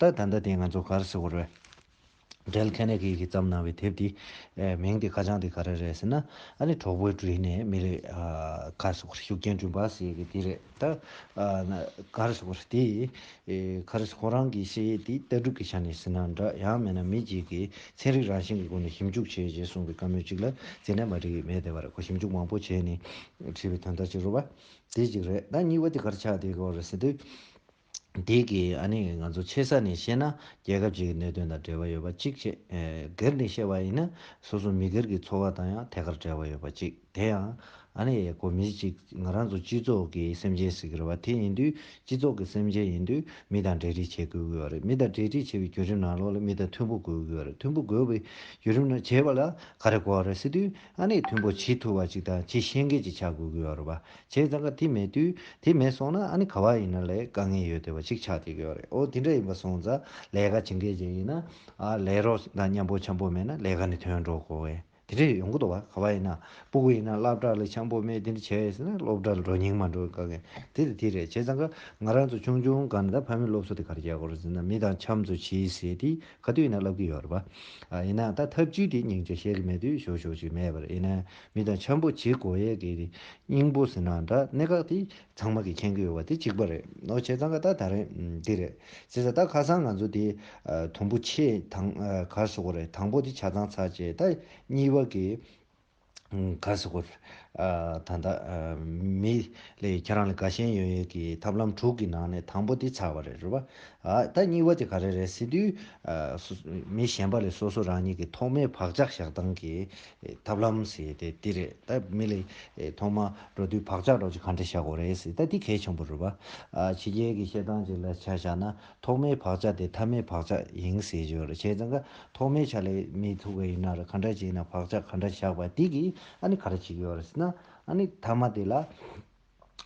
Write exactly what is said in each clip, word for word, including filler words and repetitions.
ད་ད་ལྟ་དེ་ང་ཚོ་ག་རེ་ཟེར་དགོས་རེད། འབྲེལ་ཁེ་ནེ་གི་གིས་བརྩམས་གནང་བའི་དེབ་འདི། ཨེ། མིང་འདི་ཁ་བྱང་འདི་ག་རེ་རེད་ཟེར་ན། ཨ་ནི་གྲོགས་པོའི་གྲུ་ནས་མི་ལ། ཨ། ག་རེ་ཟེར་དགོས་རེད། ཤུགས་རྐྱེན་བསྐྲུན་པ་ཟེར་གི་འདི་རེད་ད། ཨ། ག་རེ་ཟེར་དགོས་རེད། དེ། ཨེ། ག་རེ་ཟེར། ཁོ་རང་གི་ཤེས་ཡོན་དེ་ལྟ་གྲུབ་ཀྱི་ཆ་ནས་ཟེར་ན་འདྲ། ཡང་མིན་ན་མི་གཅིག་གིས་ཚན་རིག་རང་བཞིན་གྱི་སྒོ་ནས་ཞིབ་འཇུག་བྱས་རྗེས་གསུངས་པའི་བཀའ་མོལ་གཅིག་ལ་འཛེམ་ན་མ་འགྲིག་གི་མེད་བསྡད་པ་རེད། ཁོ་ཞིབ་འཇུག་མང་པོ་བྱས་ནས་བྲིས་པའི་དོན་དག་ཅིག་རེད་པ། དེ་གཅིག་རེད། ད་གཉིས་པ་དེ་ག་རེ་ཆགས་བསྡད་ཀྱི་ཡོད་རེད་ཟེར་དུས། འདི་གི་ཨ་ནི་ང་ཚོ་ཆེ་ས་ནས་བཤད་ན་རྒྱལ་ཁབ་ཅིག་གི་གནད་དོན་དང་འབྲེལ་བ་ཡོད་པ་གཅིག་བྱས། ཨེ། སྒེར་ནས་བཤད་པ་ཡིན་ན་སོ་སོ་མི་སྒེར་གྱི་འཚོ་བ་དང་ཡང་ཐད་ཀར་འབྲེལ་བ་ཡོད་པ་གཅིག་དེ་ཡང་ཨ་ནི་ཁོ་མི་གཅིག་ང་རང་ཚོ་སྤྱི་ཚོགས་ཀྱི་སེམས་ཅན་ཟེར་གྱི་རེད་པ། དེ་ཡིན་དུས་སྤྱི་ཚོགས་ཀྱི་སེམས་ཅན་ཡིན་དུས་མི་དང་འབྲེལ་འདྲིས་བྱེད་དགོས་ཀྱི་ཡོད་རེད། མི་དང་འབྲེལ་འདྲིས་བྱེད་པའི་བརྒྱུད་རིམ་ནང་ལོགས་ལ་མི་དང་མཐུན་པོ་དགོས་ཀྱི་ཡོད་རེད། མཐུན་པོ་དགོས་པའི་བརྒྱུད་རིམ་ནང་བྱེད་པ་ལ་ག་རེ་དགོས་རེད་ཟེར་དུས། ཨ་ནི་མཐུན་པོ་བྱེད་ཐུབ་པ་ཅིག་དང་བྱེད་ཤེས་མཁན་ཅིག་ཆགས་དགོས་ཀྱི་ཡོད་རེད་པ། བྱས་ཙང་ཀ་དེ་མེད་དུས། དེ་མེད་སོང་ན་ཨ་ནི་ག་པར་ཡིན་ན་ལས་དཀའ་ངལ་ཡོད་བསྡད་པ་ཅིག་ཆགས་བསྡད་ཀྱི་ཡོད་རེད། ཨོ་དེ་འདྲ་ཡིན་པ་སོང་ཙང་ལས་ཀ་བྱེད་མཁན་ཅིག་ཡིན་ན། ཨ། ལས་རོགས་དང་མཉམ་པོ་འཆམ་པོ་མེད་ན་ལས་ཀ་ནས་ཐོན་འགྲོ་དགོས་པས། དེ་འདྲ་ཡོང་གི་འདུག་པ། ག་པར་ཡིན་ན་སྤུ་གུ་ཡིན་ན་སློབ་གྲྭ་ལ་འཆམ་པོ་མེད། དེ་འདྲ་བྱས་ཟེར་ན་སློབ་གྲྭ་ལ་འགྲོ་སྙིང་མ་འདོད་དཀའ་ངལ་དེ་དང་དེ་རེད། བྱས་ཙང་ཀ་ང་རང་ཚོ་ཆུང་ཆུང་སྒང་ནས་ད་ཕ་མའི་སློབ་གསོ་དེ་ག་རེ་རྒྱག་དགོས་རེད་ཟེར་ན། མི་དང་འཆམ་མཚོ་བྱེད་ཟེར་དེ་ག་དུས་ཡིན་ན་ལབ་ཀྱི་ཡོད་རེད་པ། ཨ། ཡིན་ནའང་ད་ཐབས་ཇུས་དེ་སྙིང་རྗེ་བཤད་ཀྱི་མེད་དུས་ཞོག་ཞོག་ཅིག་མེད་པ་རེད། ཡིན་ནའང་མི་དང་འཆམ་པོ་བྱེད་དགོས་ཡས་ཀྱི་སྙིང་པོ་ཟེར་ན་འདྲ། གནད་འགག་དེ་ཚང་མ་གིས་མཁྱེན་གྱི་ཡོད་པ་དེ་གཅིག་པ་རེད། ཨོ་བྱས་ཙང་ཀ་ད་ད་རེས་འདི་རེད། བྱས་ཙང་ད་ཁ་སང་ང་ཚོ་དེ། ཨ། དུམ་བུ་ཆེ་དང་། ཨ། ག་རེ་ཟེར་དགོས་རེད། དང་པོ་དེ་ཆ་ཚང་ཚར་བྱས། ད་གཉིས་པ་གི། ཨ། ག་རེ་ཟེར་དགོས། ཨ། ད་ལྟ། ཨ། མི་ལ་ཁྱེད་རང་ལ་དགའ་ཞེན་ཡོད་ཡས་ཀྱི་ཐབས་ལམ་དྲུག་གི་ནང་ནས་དང་པོ་དེ་ཚར་བ་རེད། རེད་པ། ཨ། ད་གཉིས་པ་དེ་ག་རེ་རེད་ཟེར་དུས། ཨ། སོ། མི་གཞན་པ་ལ་སོ་སོ་རང་ཉིད་ཀྱི་ཐོག་མའི་བག་ཆགས་བཞག་སྟངས་ཀྱི་ཐབས་ལམ་ཟེར་དེ་འདི་རེད། ད་མི་ལ་ཐོག་མ་འགྲོ་དུས་བག་ཆགས་འདྲ་བོ་ཅིག་ག་འདྲ་བཞག་དགོས་རེད་ཟེར། ད་འདི་གལ་ཆེན་པོ་རེད་པ། ཨ། ཕྱི་རྒྱལ་གྱི་བཤད་སྟངས་ཅིག་ལ་ཆ་བཞག་ན། ཐོག་མའི་བག་ཆགས་དེ་མཐའ་མའི་བག་ཆགས་ཡིན་ཟེར་གྱི་ཡོད་རེད། བྱས་ཙང་ཀ་ཐོག་མའི་ཆ་ལ་མི་ཐུག་པ་ཡིན་ན་རེད། ག་འདྲ་ཅིག་ཡིན་ན་བག་ཆགས་ག་འདྲ་བཞག་པ་དེ་གིས་ཨ་ནི་ག་རེ་བྱེད་ཀྱི་ཡོད་རེད་ཟེར་ན། ཨ་ནི་མཐའ་མ་དེ་ལ།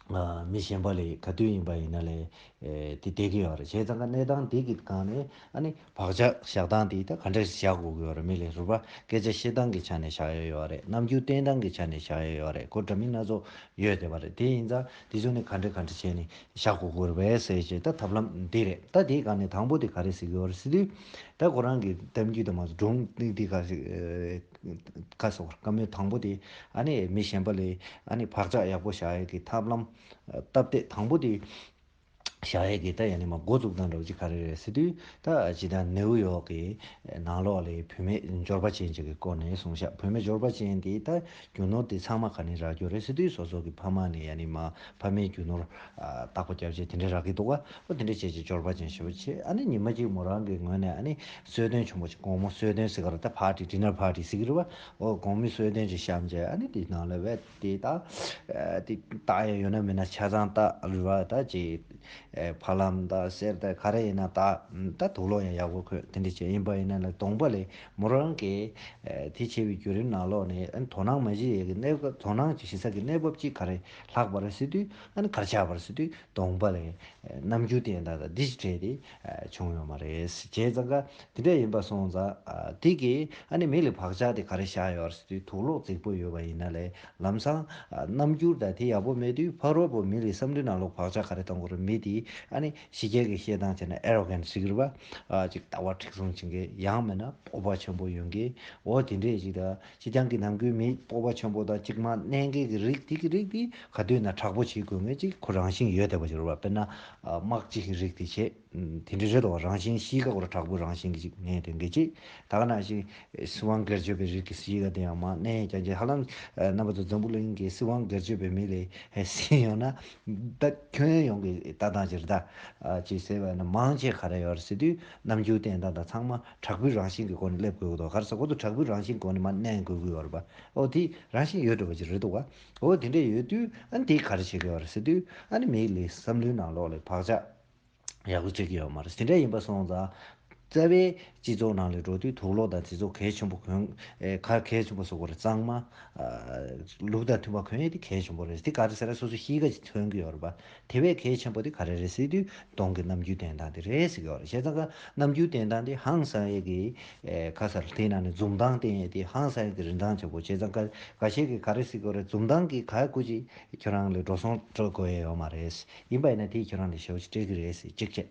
ཨ། མི་གཞན་པ་ལ་ག་དུས་ཡིན་པ་ཡིན་ན་ལས། ཨེ། དེ་བསྡད་ཀྱི་ཡོད་རེད། བྱས་ཙང་ཀ་གནས་སྟངས་དེ་གི་སྒང་ནས་ཨ་ནི་བག་ཆགས་བཞག་སྟངས་དེ་ད་ག་འདྲ་བཞག་དགོས་ཀྱི་ཡོད་རེད། མི་ལ་རེད་པ། སྐད་ཆ་བཤད་སྟངས་ཀྱི་ཆ་ནས་བཞག་ཡས་ཡོད་རེད། རྣམ་འགྱུར་བསྟན་སྟངས་ཀྱི་ཆ་ནས་བཞག་ཡས་ཡོད་རེད། གོ་འདྲ་མིན་སྣ་ཚོགས་ཡོད་བསྡད་པ་རེད། དེ་ཡིན་ཙང་དེ་ཚོ་ནི་ག་འདྲ་ག་འདྲ་བྱས་ནས་བཞག་དགོས་ཀྱི་རེད་པས་ཟེར་བྱས། ད་ཐབས་ལམ་འདི་རེད། ད་དེའི་སྒང་ནས་དང་པོ་དེ་ག་རེ་ཟེར་གྱི་ཡོད་རེད་ཟེར་དུས། ད་ཁོ་རང་གི་གཏམ་རྒྱུད་དང་མ་སྒྲུང་འདི་འདི་ག་ཟེར། ཨེ། ག་ཟེར། བཀའ་མོལ་དང་པོ་དེ་ཨ་ནི་མི་གཞན་པ་ལ་ཨ་ནི་བག་ཆགས་ཡག་པོ་བཞག་ཡས་ཀྱི་ཐབས་ལམ། ཨ། སྟབས་བདེ་དང་པོ་དེ་བཞག་ཡས་ཀྱི་ད་ཡང་ནི་མ་འགོ་བཙུགས་སྟངས་འདྲ་བོ་ཅིག་ག་རེ་རེད་ཟེར་དུས། ད་སྤྱིར་བཏང་ནེའུ་ཡོག་གི་ནང་ལོགས་ལ་བུད་མེད་འབྱོར་པ་ཅན་ཅིག་གི་སྐོར་ནས་གསུངས་ཤག་བུད་མེད་འབྱོར་པ་ཅན་དེ་ད་རྒྱུ་ནོར་དེ་ཚང་མ་ག་ནས་རག་རྒྱུ་རེད་ཟེར་དུས། སོ་སོ་གི་ཕ་མ་ནས་ཡང་ནི་མ་ཕ་མའི་རྒྱུ་ནོར། ཨ། བདག་པོ་རྒྱབ་བྱས་དེ་འདྲ་རག་གི་འདུག་ག་ཨོ་དེ་འདྲ་བྱས་བྱས་འབྱོར་པ་ཅན་ཞེ་པོ་ཆེ། ཨ་ནི་ཉི་མ་གཅིག་མོ་རང་གི་ངོས་ནས་ཨ་ནི་གསོལ་སྟོན་ཆེན་པོ་ཅིག་དགོང་མོ་གསོལ་སྟོན་ཟེར་ག་རེ། ད་པར་ཊི། ཌི་ནར་པར་ཊི་ཟེར་གི་རེད་པ། ཨོ་དགོང་མོའི་གསོལ་སྟོན་ཅིག་བཤམས་བྱས། ཨ་ནི་དེ་ནང་ལ་བས་དེ་ད། ཨ། དེ་ལྟ་ཡ་ཡོད་ན་མེད་ན་ཆ་ཚང་ལྟ་རེད་པ། ད་ཅིག་ཨེ། ཕ་ལམ་དང་གསེར་དང་ག་རེ་ཡིན་ན་ད། ད་དུག་ལོག་ཡང་ཡག་པོ་གོན། དེ་འདྲ་བྱས། ཡིན་པ་ཡིན་ན་ལ་གདོང་པ་ལ་མོ་རང་གིས། ཨེ། དེ་བྱས་པའི་བརྒྱུད་རིམ་ནང་ལོགས་ནས། ཨ། དོ་སྣང་མ་བྱེད་ཡས་ཀྱི་གནས་སྐབས། དོ་སྣང་ཅིག་བྱེད་ས་ཀྱི་གནས་བབ་ཅིག་ག་རེ་ལྷག་པ་རེད་ཟེར་དུས། ཨ་ནི་ག་རེ་ཆགས་པ་རེད་ཟེར་དུས། གདོང་པ་ལ། ཨེ། རྣམ་འགྱུར་བསྟན་སྟངས་དང་འདི་ཅིག་འདྲ་དེ། ཨེ། བྱུང་ཡོད་མ་རེད། བྱས་ཙང་ཀ་དེ་འདྲ་ཡིན་པ་སོང་ཙང་། ཨ། དེ་གིས་ཨ་ནི་མི་ལ་བག་ཆགས་དེ་ག་རེ་བཞག་ཡོད་རེད་ཟེར་དུས། དུག་ལོག་རྫིག་པོ་ཡོད་པ་ཡིན་ན་ལས། ལམ་སང་། ཨ། རྣམ་འགྱུར་དང་དེ་ཡག་པོ་མེད་དུས། ཕ་རོལ་པོ་མི་ལ་བསམ་བློའི་ནང་ལོགས་བག་ཆགས་ག་རེ་གཏོང་དགོས་རེད། མི་དེ་ཨ་ནི་ཕྱི་རྒྱལ་གྱི་བཤད་སྟངས་བྱས་ན་ཨེ་རོ་གན་ཟེར་གི་རེད་པ། ཨ། ཅིག་ལྟ་བ་མཁྲེགས་བཟུང་བྱེད་མཁན། ཡང་མིན་ན་སྤོབས་པ་ཆེན་པོ་ཡོད་མཁན། འོ་དེ་འདྲས་ཅིག་དང་། སྤྱིར་བཏང་གི་ནམ་རྒྱུན་མི་སྤོབས་པ་ཆེན་པོ་དང་ཅིག་མར་མནན་མཁན་གྱི་རིགས་དེ་གི་རིགས་དེ་ག་དུས་ན་དྲག་པོ་བྱེད་དགོས་མཁན་ཅིག་ཁོ་རང་བཞིན་ཡོད་བསྡད་པ་ཅིག་རེད་པ། དཔེར་ན། ཨ། དམག་སྤྱི་གི་རིགས་དེ་བྱས། དེ་འདྲ་རེད་དོ། རང་བཞིན་གཤིས་ཀ་ཁོ་རང་དྲག་པོའི་རང་བཞིན་གྱི་ཅིག་ངས་དེ་འདྲ་ཅིག་ད་ག་ནང་བཞིན་སྲིད་དབང་སྒེར་གཅོད་པའི་རིགས་ཀྱི་གཤིས་ཀ་དེ་ཡང་མར་མནན་རྐྱང་རྐྱང་། ཧ་ལམ་རྣམ་པ་ཚོ་འཛམ་བུ་གླིང་གི་སྲིད་དབང་སྒེར་གཅོད་པའི་མི་ལ་ཟིན་ཡོང་ན། ད་ཁྱོན་ཡོངས་ཀྱི་ལྟ་སྟངས་ཅིག་རེད་ད། ཨ། ཅིག་ཟེར་བ་ན་མང་ཆེ་ག་རེ་ཡོད་རེད་ཟེར་དུས། རྣམ་འགྱུར་བསྟན་སྟངས་དང་ཚང་མ་དྲག་པོའི་རང་བཞིན་གྱི་སྒོ་ནས་སླེབས་དགོས་ཀྱི་འདུག་ག་རེ་ཟེར། ཁོ་ཚོ་དྲག་པོའི་རང་བཞིན་སྒོ་ནས་མར་མནན་དགོས་ཀྱི་ཡོད་རེད་པ། ཨོ་དེ་རང་བཞིན་ཡོད་འགྲོ་བ་ཅིག་རེད་འདུག་ག་ཨོ་དེ་འདྲ་ཡོད་དུས། ཨ་ནི་དེ་ག་རེ་བྱེད་ཀྱི་ཡོད་རེད་ཟེར་དུས། ཨ་ནི་མི་ལ་བསམ་བློའི་ནང་ལོགས་ལ་བག་ཆགས་ཡག་པོ་བྱེད་ཀྱི་ཡོད་མ་རེད། དེ་འདྲ་ཡིན་པ་སོང་ཙང་། རྩ་བའི་སྤྱི་ཚོགས་ནང་ལ་འགྲོ་དུས་དུག་ལོག་དང་དེ་ཚོ་གལ་ཆེན་པོ་གོན། ཨེ་ཁ་གལ་ཆེན་པོ་བཟོ་དགོས་རེད། གཙང་མ་ཨ་ལུགས་དང་མཐུན་པ་གོན་ཡས་དེ་གལ་ཆེན་པོ་རེད། དེ་ག་རེ་ཟེར་ན་སོ་སོ་གཤིས་ཀ་ཅིག་ཐོན་གྱི་ཡོད་རེད་པ། དེ་བས་གལ་ཆེན་པོ་དེ་ག་རེ་རེད་ཟེར་དུས་གདོང་གི་རྣམ་འགྱུར་བསྟན་སྟངས་དེ་རེད་ཟེར་གྱི་ཡོད་རེད། བྱས་ཙང་ཀ་རྣམ་འགྱུར་བསྟན་སྟངས་དེ་ཧང་སང་ཡས་ཀྱི་ཨེ་ཁ་གསལ་དེ་ནང་ནས་འཛུམ་མདངས་བསྟན་ཡས་དེ་ཧང་སང་ཡས་ཀྱི་རིན་ཐང་ཆེན་པོ། བྱས་ཙང་ཀ་འགའ་ཤས་ཀྱིས་ག་རེ་ཟེར་གྱི་ཡོད་རེད། འཛུམ་མདངས་ཀྱིས་ག་ཀུ་ཅིག་ཁྱོད་རང་ལ་འགྲོ་སོང་སྤྲོད་དགོས་ཡས་ཡོད་མ་རེད། ཡིན་པ་ཡིན་ན་དེས་ཁྱོད་རང་ལ་ཞེ་པོ་ཅིག་སྤྲད་ཀྱི་རེད་ཟེར་གཅིག་བྱས།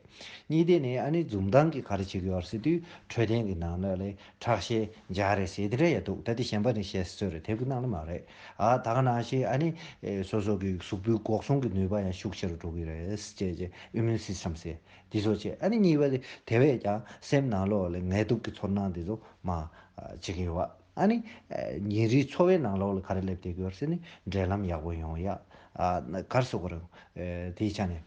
གཉིས་དེ་ནས་ཨ་ནི་འཛུམ་མདངས་ཀྱིས་ག་རེ་བྱེད་ཀྱི་ཡོད་ཟེར་དུས་འཕྲོད་བསྟེན་གྱི་ནང་ལ་ལས་ཁྲག་ཤེད་འཇགས་རེད་ཟེར་དེ་འདྲ་ཡ་འདུག་ད་དེ་གཞན་པ་ནས་བཤད་སྲོལ་རེད། དེབ་ཀྱི་ནང་ལ་མ་རེད། ཨ་ད་ག་ནང་བཞིན་ཨ་ནི་ཨེ་སོ་སོ་གི་གཟུགས་པོའི་འགོག་སྲུང་གི་ནུས་པ་ཡང་ཤུགས་ཆེ་རུ་འགྲོ་གི་རེད་ཟེར་བྱས། ཨིམ་མུན་སིས་ཊམ་ཟེར་དེ་ཚོ་བྱས། ཨ་ནི་གཉིས་པ་དེ་དེ་བས་ཀྱང་སེམས་ནང་ལོགས་ལ་ངལ་དུབ་ཀྱི་ཚོར་སྣང་དེ་ཚོ་མ་ཨ་བྱེད་ཀྱི་ཡོད་པ། ཨ་ནི་ཨེ་ཉིན་རེའི་འཚོ་བའི་ནང་ལོགས་ལ་ག་རེ་སླེབས་བསྡད་ཀྱི་ཡོད་ཟེར་ནས་འབྲེལ་ལམ་ཡག་པོ་ཡོང་ཡ། ཨ་ག་རེ་ཟེར་དགོས་རེད། ཨེ་དེའི་ཆ་ནས།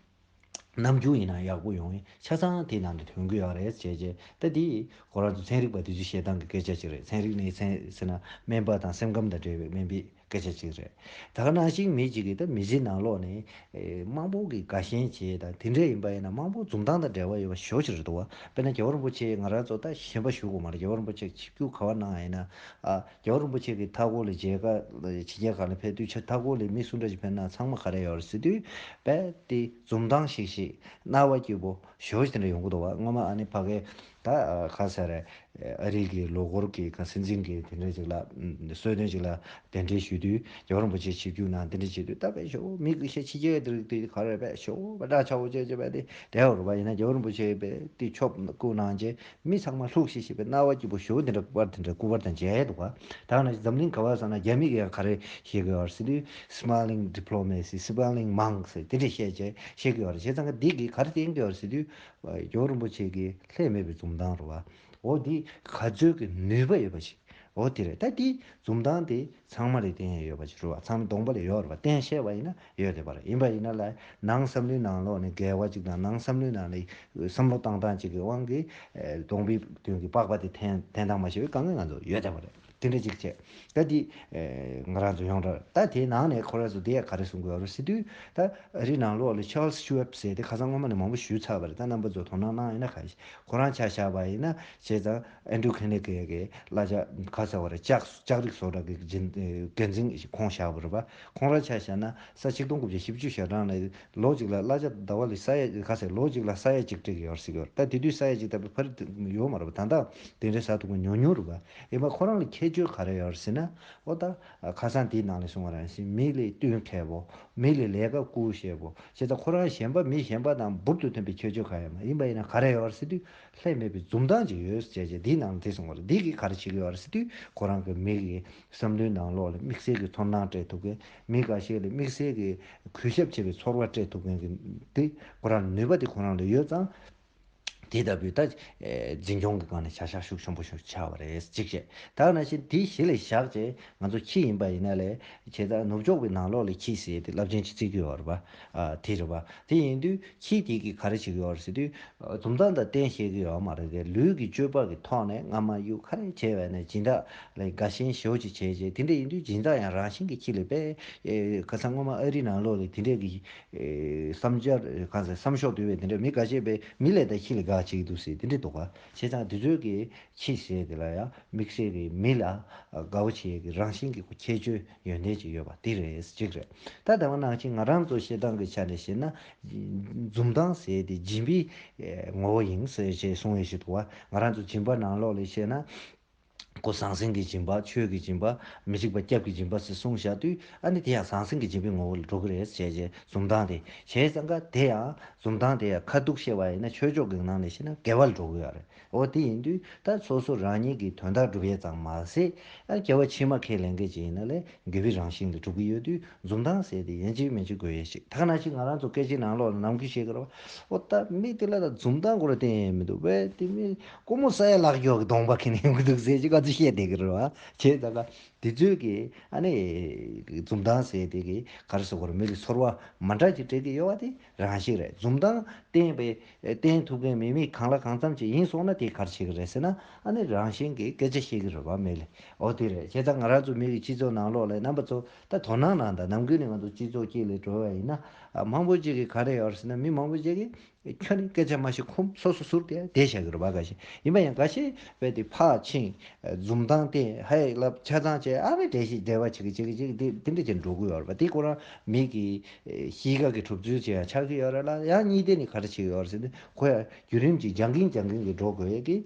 རྣམ་འགྱུར་ཡིན་ན་ཡག་པོ་ཡོང་ཡིན་ཆ་ཚང་དེ་ནང་དུ་ཐོན་གྱི་ཡོད་རེད་བྱས་རྗེས། ད་དེ་ཁོ་རང་ཚོ་ཚན་རིག་པ་དེ་ཚོས་བཤད་སྟངས་ཀྱི་སྐད་ཆ་ཅིག་རེད། ཚན་རིག་ནི་ཚན་ཟེར་ན་སྨན་པ་དང་སེམས་ཁམས་དང་འབྲེལ་བའི་སྨན་པའི་སྐད་ཆ་ཅིག་རེད། ད་ག་ནང་བཞིན་མི་གཅིག་གིས་ད་མི་ཚེ་ནང་ལོགས་ནས་ཨེ་མང་པོ་གིས་དགའ་ཞེན་བྱས་དང་དེ་འདྲས་ཡིན་པ་ཡིན་ན་མང་པོ་འཛུམ་མདངས་དང་འབྲེལ་བ་ཡོད་པ་ཞེ་པོ་ཅིག་རེད་འདུག་བ། དཔེར་ན་རྒྱལ་བ་རིན་པོ་ཆེ་ང་རང་ཚོ་ད་ཞེན་པ་ཞུ་དགོས་མ་རེད། རྒྱལ་བ་རིན་པོ་ཆེ་ཆིབས་བསྒྱུར་ག་བ་གནང་ཡིན་ན། ཨ། རྒྱལ་བ་རིན་པོ་ཆེ་གི་མཐའ་འཁོར་ལ་མཇལ་ཁ་ཕྱི་རྒྱལ་ཁག་ལ་ཕེབས་དུས་ཆ་མཐའ་འཁོར་ལ་མི་སུ་འདྲ་ཞིག་ཕེབས་ན་ཚང་མ་ག་རེ་ཡོད་རེད་ཟེར་དུས། རྦད་དེ་འཛུམ་མདངས་ཤིག་ཤིག་རྣ་བ་སྐྱིད་པོ་ཞེ་པོ་ཅིག་དེ་འདྲ་ཡོང་གི་འདུག་བ། སྔོན་མ་ཨ་ནི་ཕ་གའི་ད་ག་ཟེར་རེད། ཨ་རི་གི་ལོ་འཁོར་གྱི་ག་སྲིད་འཛིན་གྱི་དེ་འདྲ་ཅིག་ལ་གསོལ་སྟོན་ཅིག་ལ་གདན་འདྲེན་ཞུས་དུས་རྒྱལ་བ་རིན་པོ་ཆེ་ཆིབས་བསྒྱུར་གནང་དེ་འདྲ་བྱེད་དུས་ད་དཔེ་ཞེ་པོ་མི་གི་ཤ་ཕྱི་རྒྱལ་དེ་དེ་ག་རེ་དཔེ་ཞེ་པོ་དཔེ་འདྲ་ཆགས་པོ་བྱས་བྱས་དཔེ་དེ་བསྡད་ཡོད་རེད་བ། ཡིན་ན་རྒྱལ་བ་རིན་པོ་ཆེ་དཔེ་དེ་ཆོབ་བཀུག་གནང་རྗེས། མི་ཚང་མ་ལྷུག་ཤིག་ཤིག་པའི་རྣ་བ་སྐྱིད་པོ་ཞེ་པོ་དེ་འདྲ་སྐུ་པར་དེ་འདྲ་སྐུ་པར་དང་མཇལ་འདུག་ག། ད་ག་ནང་བཞིན་འཛམ་གླིང་ག་པར་སོང་ན་རྒྱ་མི་གིས་ཡང་ག་རེ་བཤད་ཀྱི་ཡོད་རེད་ཟེར་དུས། Smiling diplomacy, smiling monk ཟེར་དེ་འདྲ་བཤད་བྱས་བཤད་ཀྱི་ཡོད་རེད། བྱས་ཙང་ག་འདི་གིས་ག་རེ་བསྟན་གྱི་ཡོད་རེད་ཟེར་དུས། རྒྱལ་བ་རིན་པོ་ཆེ་གི་ལྷད་མེད་པའི་འཛུམ་མདངས་རེད་བ། འོ་འདི་ག་ཚོད་ཀྱི་ནུས་པ་ཡོད་པ་ཞིག་འོ་དེ་རེད། ད་འདི་འཛུམ་མདངས་དེ་ཚང་མ་ལ་བསྟན་ཡ་ཡོད་པ་ཅིག་རེད་བ། ཚང་མ་གདོང་པ་ལ་ཡོད་རེད་བ། བསྟན་ཤེས་པ་ཡིན་ན་ཡོད་བསྡད་པ་རེད། ཡིན་པ་ཡིན་ན་ལ་ནང་བསམ་བློའི་ནང་ལོགས་ནས་འགལ་བ་ཅིག་དང་ནང་བསམ་བློའི་ནང་ནས་བསམ་བློ་བཏང་སྟངས་ཅིག་གི་དབང་གིས་ཨེ་གདོང་པའི་དོན་གྱི་པགས་པ་དེ་འཐེན་འཐེན་སྟངས་མ་ཤེས་པའི་དཀའ་ངལ་ང་ཚོ་ཡོད་བསྡད་པ་རེད། དེ་འདྲ་ཅིག་བྱས། ད་འདི་ཨེ་ང་རང་ཚོ་ཡོངས་གྲགས་ད་དེའི་ནང་ནས་ཁོ་རང་ཚོ་དེ་ཡ་ག་རེ་གསུང་གི་ཡོད་རེད་ཟེར་དུས། ད་ཨ་རིའི་ནང་ལོགས་ལ་Charles Schwab ཟེར་དེ་ཁ་སང་སྔོན་མ་ནས་མང་པོ་ཞུས་ཚར་བ་རེད། ད་རྣམ་པ་ཚོ་དོ་སྣང་གནང་ཡིན་ན་ག་ཤེས། ཁོ་རང་ཆ་བཞག་པ་ཡིན་ན་བྱས་ཙང་Andrew Carnegie གི་གླ་ཆ་ག་ཟེར་བ་རེད། ལྕགས་ལྕགས་རིགས་བཟོ་གྲྭ་གི་འགན་འཛིན་ཁོང་བཞག་པ་རེད་པ། ཁོང་རང་ཆ་བཞག་ན་ས་ཆིག་སྟོང་དགུ་བརྒྱ་བཞི་བཅུ་ཞེ་གྲངས་ལ་ལོ་གཅིག་ལ་གླ་ཆ་ཟླ་བ་ལ་ས་ཡ་ག་ཟེར་ལོ་གཅིག་ལ་ས་ཡ་གཅིག་སྤྲད་ཀྱི་ཡོད་རེད་ཟེར་གྱི་ཡོད་རེད། ད་དེ་དུས་ས་ཡ་གཅིག་ལྟ་བུ་ཕར་ཡོད་མ་རེད་པ། ད་ལྟ་དེ་འདྲའི་ཟ་ཐུབ་མཁན་ཉུང་ཉུང་རེད་པ། ཡིན་པ་ཁོ་རང་ལ་ཁྱད་ཆོས་ག་རེ་ཡོད་རེད་ཟེར་ན། ཨོ་ད་ཁ་སང་དེའི་ནང་ལ་གསུངས་པ་རང་བཞིན་མི་ལ་བསྟུན་མཁས་པོ། མི་ལ་ལས་ཀ་བསྐུལ་ཤེས་པོ། བྱས་ཙང་ཁོ་རང་གཞན་པ་མི་གཞན་པ་དང་འབུར་དུ་ཐོན་པའི་ཁྱད་ཆོས་གང་ཡང་མེད། ཡིན་པ་ཡིན་ན་ག་རེ་ཡོད་རེད་ཟེར་དུས། ལྷད་མེད་པའི་འཛུམ་མདངས་ཅིག་ཡོད་ཟེར་བྱས་བྱས་འདིའི་ནང་ལ་དེ་གསུངས་པ་རེད། འདི་གིས་ག་རེ་བྱེད་ཀྱི་ཡོད་རེད་ཟེར་དུས། ཁོ་རང་གི་མི་གི་བསམ་བློའི་ནང་ལོགས་ལ་དམིགས་བསལ་གྱི་ཚོར་སྣང་སྤྲད་ཐུབ་མཁན། མི་འགའ་ཤས་ལ་དམིགས་བསལ་གྱི་གུས་ཞབས་བྱེད་པའི་ཚོར་བ་སྤྲད་ཐུབ་མཁན་གྱི་དེ་ཁོ་རང་ནུས་པ་དེ་ཁོ་རང་ལ་ཡོད་ཙང་། དེ་ལྟ་བུའི་ད་ཨེ་འཛིན་སྐྱོང་གི་སྒང་ནས་བྱ་གཞག་ཤུགས་ཆེན་པོ་ཞིག་ཆགས་པ་རེད་གཅིག་བྱས། ད་ག་ནང་བཞིན་དེ་གཞི་ལ་བཞག་རྗེས་ང་ཚོ་ཁྱི་ཡིན་པ་ཡིན་ན་ལས་བྱས་ཙང་ནུབ་ཕྱོགས་པའི་ནང་ལོགས་ལ་ཁྱི་ཟེར་དེ་རླབས་ཆེན་ཅིག་བརྩི་གི་ཡོད་རེད་པ། ཨ་དེ་རེད་པ། དེ་ཡིན་དུས་ཁྱི་དེ་གིས་ག་རེ་བྱེད་ཀྱི་ཡོད་རེད་ཟེར་དུས། འཛུམ་མདངས་དང་བསྟན་ཤེས་ཀྱི་ཡོད་མ་རེད་དེ། ལུས་ཀྱི་སྤྱོད་པ་གི་ཐོག་ནས་རྔ་མ་གཡུག་ག་རེ་བྱས་པ་ཡིན་ན་སྦྱིན་བདག་ལ་དགའ་ཞེན་ཞེ་པོ་ཅིག་བྱས་རྗེས་དེ་འདྲ་ཡིན་དུས་སྦྱིན་བདག་ཡང་རང་བཞིན་གྱིས་ཁྱི་ལ་དཔེ་ཨེ་ཁ་སང་སྔོན་མ་ཨ་རིའི་ནང་ལོགས་ལ་དེ་འདྲས་ཀྱི་ཨེ་བསམ་འཆར་གང་ཟེར་བསམ་ཤོག་བསྡུས་པའི་དེ་འདྲ་མི་འགའ་ཤས་པའི་མི་ལས་ད་ཁྱི་ལས་དགའ་བྱེད་ཀྱི་འདུག་ཟེར་དེ་འདྲས་འདུག་ག། བྱས་ཙང་དེ་ཚོའི་གི་ཁྱི་ཟེར་དེ་ལ་ཡང་དམིགས་བསལ་གྱི་མི་ལ་དགའ་བོ་བྱེད་ཀྱི་རང་བཞིན་གྱི་ཁྱད་ཆོས་ཡོན་ཏན་ཅིག་ཡོད་པ་དེ་རེད་གཅིག་རེད། ད་དེ་མ་ནང་བཞིན་ང་རང་ཚོ་བཤད་སྟངས་ཀྱི་ཆ་ནས་བཤད་ན་འཛུམ་མདངས་ཟེར་དེ་སྦྱིན་པའི་ངོ་བོ་ཡིན་ཟེར་ཅེས་གསུང་ཡས་ཞིག་འདུག་བ། ང་རང་ཚོ་སྦྱིན་པ་ནང་ལོགས་ལ་བཤད་ན། སྒོ་ཟང་ཟིང་གི་སྦྱིན་པ། ཆོས་ཀྱི་སྦྱིན་པ། མི་འཇིགས་པ་སྐྱབས་ཀྱི་སྦྱིན་པ་ཟེར་གསུངས་བཞག་དུས་ཨ་ནི་དེ་ཡང་ཟང་ཟིང་གི་སྦྱིན་པའི་ངོ་བོ་ལ་འགྲོ་གི་རེད་ཟེར་བྱས་འཛུམ་མདངས་དེ་བྱས་ཙང་ཀ་དེ་ཡང་འཛུམ་མདངས་དེ་ཡང་ཁ་ཐུག་བཤད་པ་ཡིན་ན་ཆོས་ཕྱོགས་ཀྱི་ནང་ནས་བཤད་ན་དགེ་བ་ལ་འགྲོ་གི་ཡོད་རེད། འོ་དེ་ཡིན་དུས་ད་སོ་སོ་རང་ཉིད་ཀྱི་དོན་དག་སྒྲུབ་ཡས་ཙམ་མ་ཟད་ཨ་སྐྱེ་བ་ཕྱི་མ་ཁས་ལེན་མཁན་ཅིག་ཡིན་ན་ལས། དགེ་བའི་རང་བཞིན་ལ་གྲུབ་ཀྱི་ཡོད་དུས་འཛུམ་མདངས་ཟེར་དེ་ཡིན་གཅིག་མིན་གཅིག་དགོས་ཡས་ཤིག། ད་ག་ནང་བཞིན་ང་རང་ཚོ་སྐད་ཆའི་ནང་ལོགས་ལ་ནམ་རྒྱུན་བཤད་ཀྱི་རེད་བ། ཨོ་ད་མི་དེ་ལ་ད་འཛུམ་མདངས་ཁོ་ར་བསྟན་ཡས་མི་འདུག་བས། དེ་མི་སྒོར་མོ་ས་ཡ་ལག་ཡོད་ཀྱི་གདོང་པ་ཁེངས་ནས་ཡོང་གི་འདུག་ཟེར་གྱི་ག་ཚོད་བཤད་བསྡད་ཀྱི་རེད་བ། བྱས་ཙང་ཀ་ དེ་ཚོའི་གི་ཨ་ནི་འཛུམ་མདངས་ཟེར་དེ་གི་ག་རེ་ཟེར་དགོས་རེད། མི་ལ་ཚོར་བ་མ་འདྲ་ཅིག་སྤྲད་ཀྱི་ཡོད་པ་དེ་རང་བཞིན་རེད། འཛུམ་མདངས་བསྟན་པའི་བསྟན་ཐུབ་མཁན་མི་མི་གང་ལ་གང་འཚམ་ཅིག་ཡིན་སོང་ན་དེ་ག་རེ་བྱེད་ཀྱི་རེད་ཟེར་ན། ཨ་ནི་རང་བཞིན་གྱི་སྐད་ཆ་བཤད་ཀྱི་རེད་པ་མི་ལ། འོ་དེ་རེད། བྱས་ཙང་ང་རང་ཚོ་མི་གི་སྤྱི་ཚོགས་ནང་ལོགས་ལ་རྣམ་པ་ཚོ་ད་དོ་སྣང་གནང་དང་། ནམ་རྒྱུན་ནས་ང་ཚོ་སྤྱི་ཚོགས་དཀྱིལ་ལ་འགྲོ་བ་ཡིན་ན། ཨ་མང་པོ་ཅིག་གིས་ག་རེ་ཡོད་རེད་ཟེར་ན། མི་མང་པོ་ཅིག་གིས་ཁྱོད་ནི་སྐད་ཆ་མ་བཤད། ཁོམ་སོ་སོ་ཟུར་དེ་བསྡད་བཞག་གི་རེད་པ། འགའ་ཤས། ཡིན་པ་ཡང་འགའ་ཤས་རྦད་དེ་ཕར་ཕྱིན་འཛུམ་མདངས་བསྟན། ཧའི་ལབ། ཆ་ཚང་བྱས། ཨ་ནི་འགྲེལ་བཤད་འགྲེལ་པ་བྱེད་ཀྱི་བྱེད་ཀྱི་བྱེད་ཀྱི་དེ་དེ་འདྲ་བྱས་འགྲོ་གི་ཡོད་རེད་པ། དེ་ཁོ་རང་མི་གི་གཤིས་ཀ་གི་གྲུབ་ཚུལ་ཅིག་ཡང་ཆགས་ཀྱི་ཡོད་རེད་ལ། ཡང་གཉིས་དེ་ནི་ག་རེ་བྱེད་ཀྱི་ཡོད་རེད་ཟེར་ན། ཁོ་ཡང་བརྒྱུད་རིམ་གྱིས་སྦྱང་གིན་སྦྱང་གིན་གྱིས་འགྲོ་དགོས་ཡས་ཀྱི་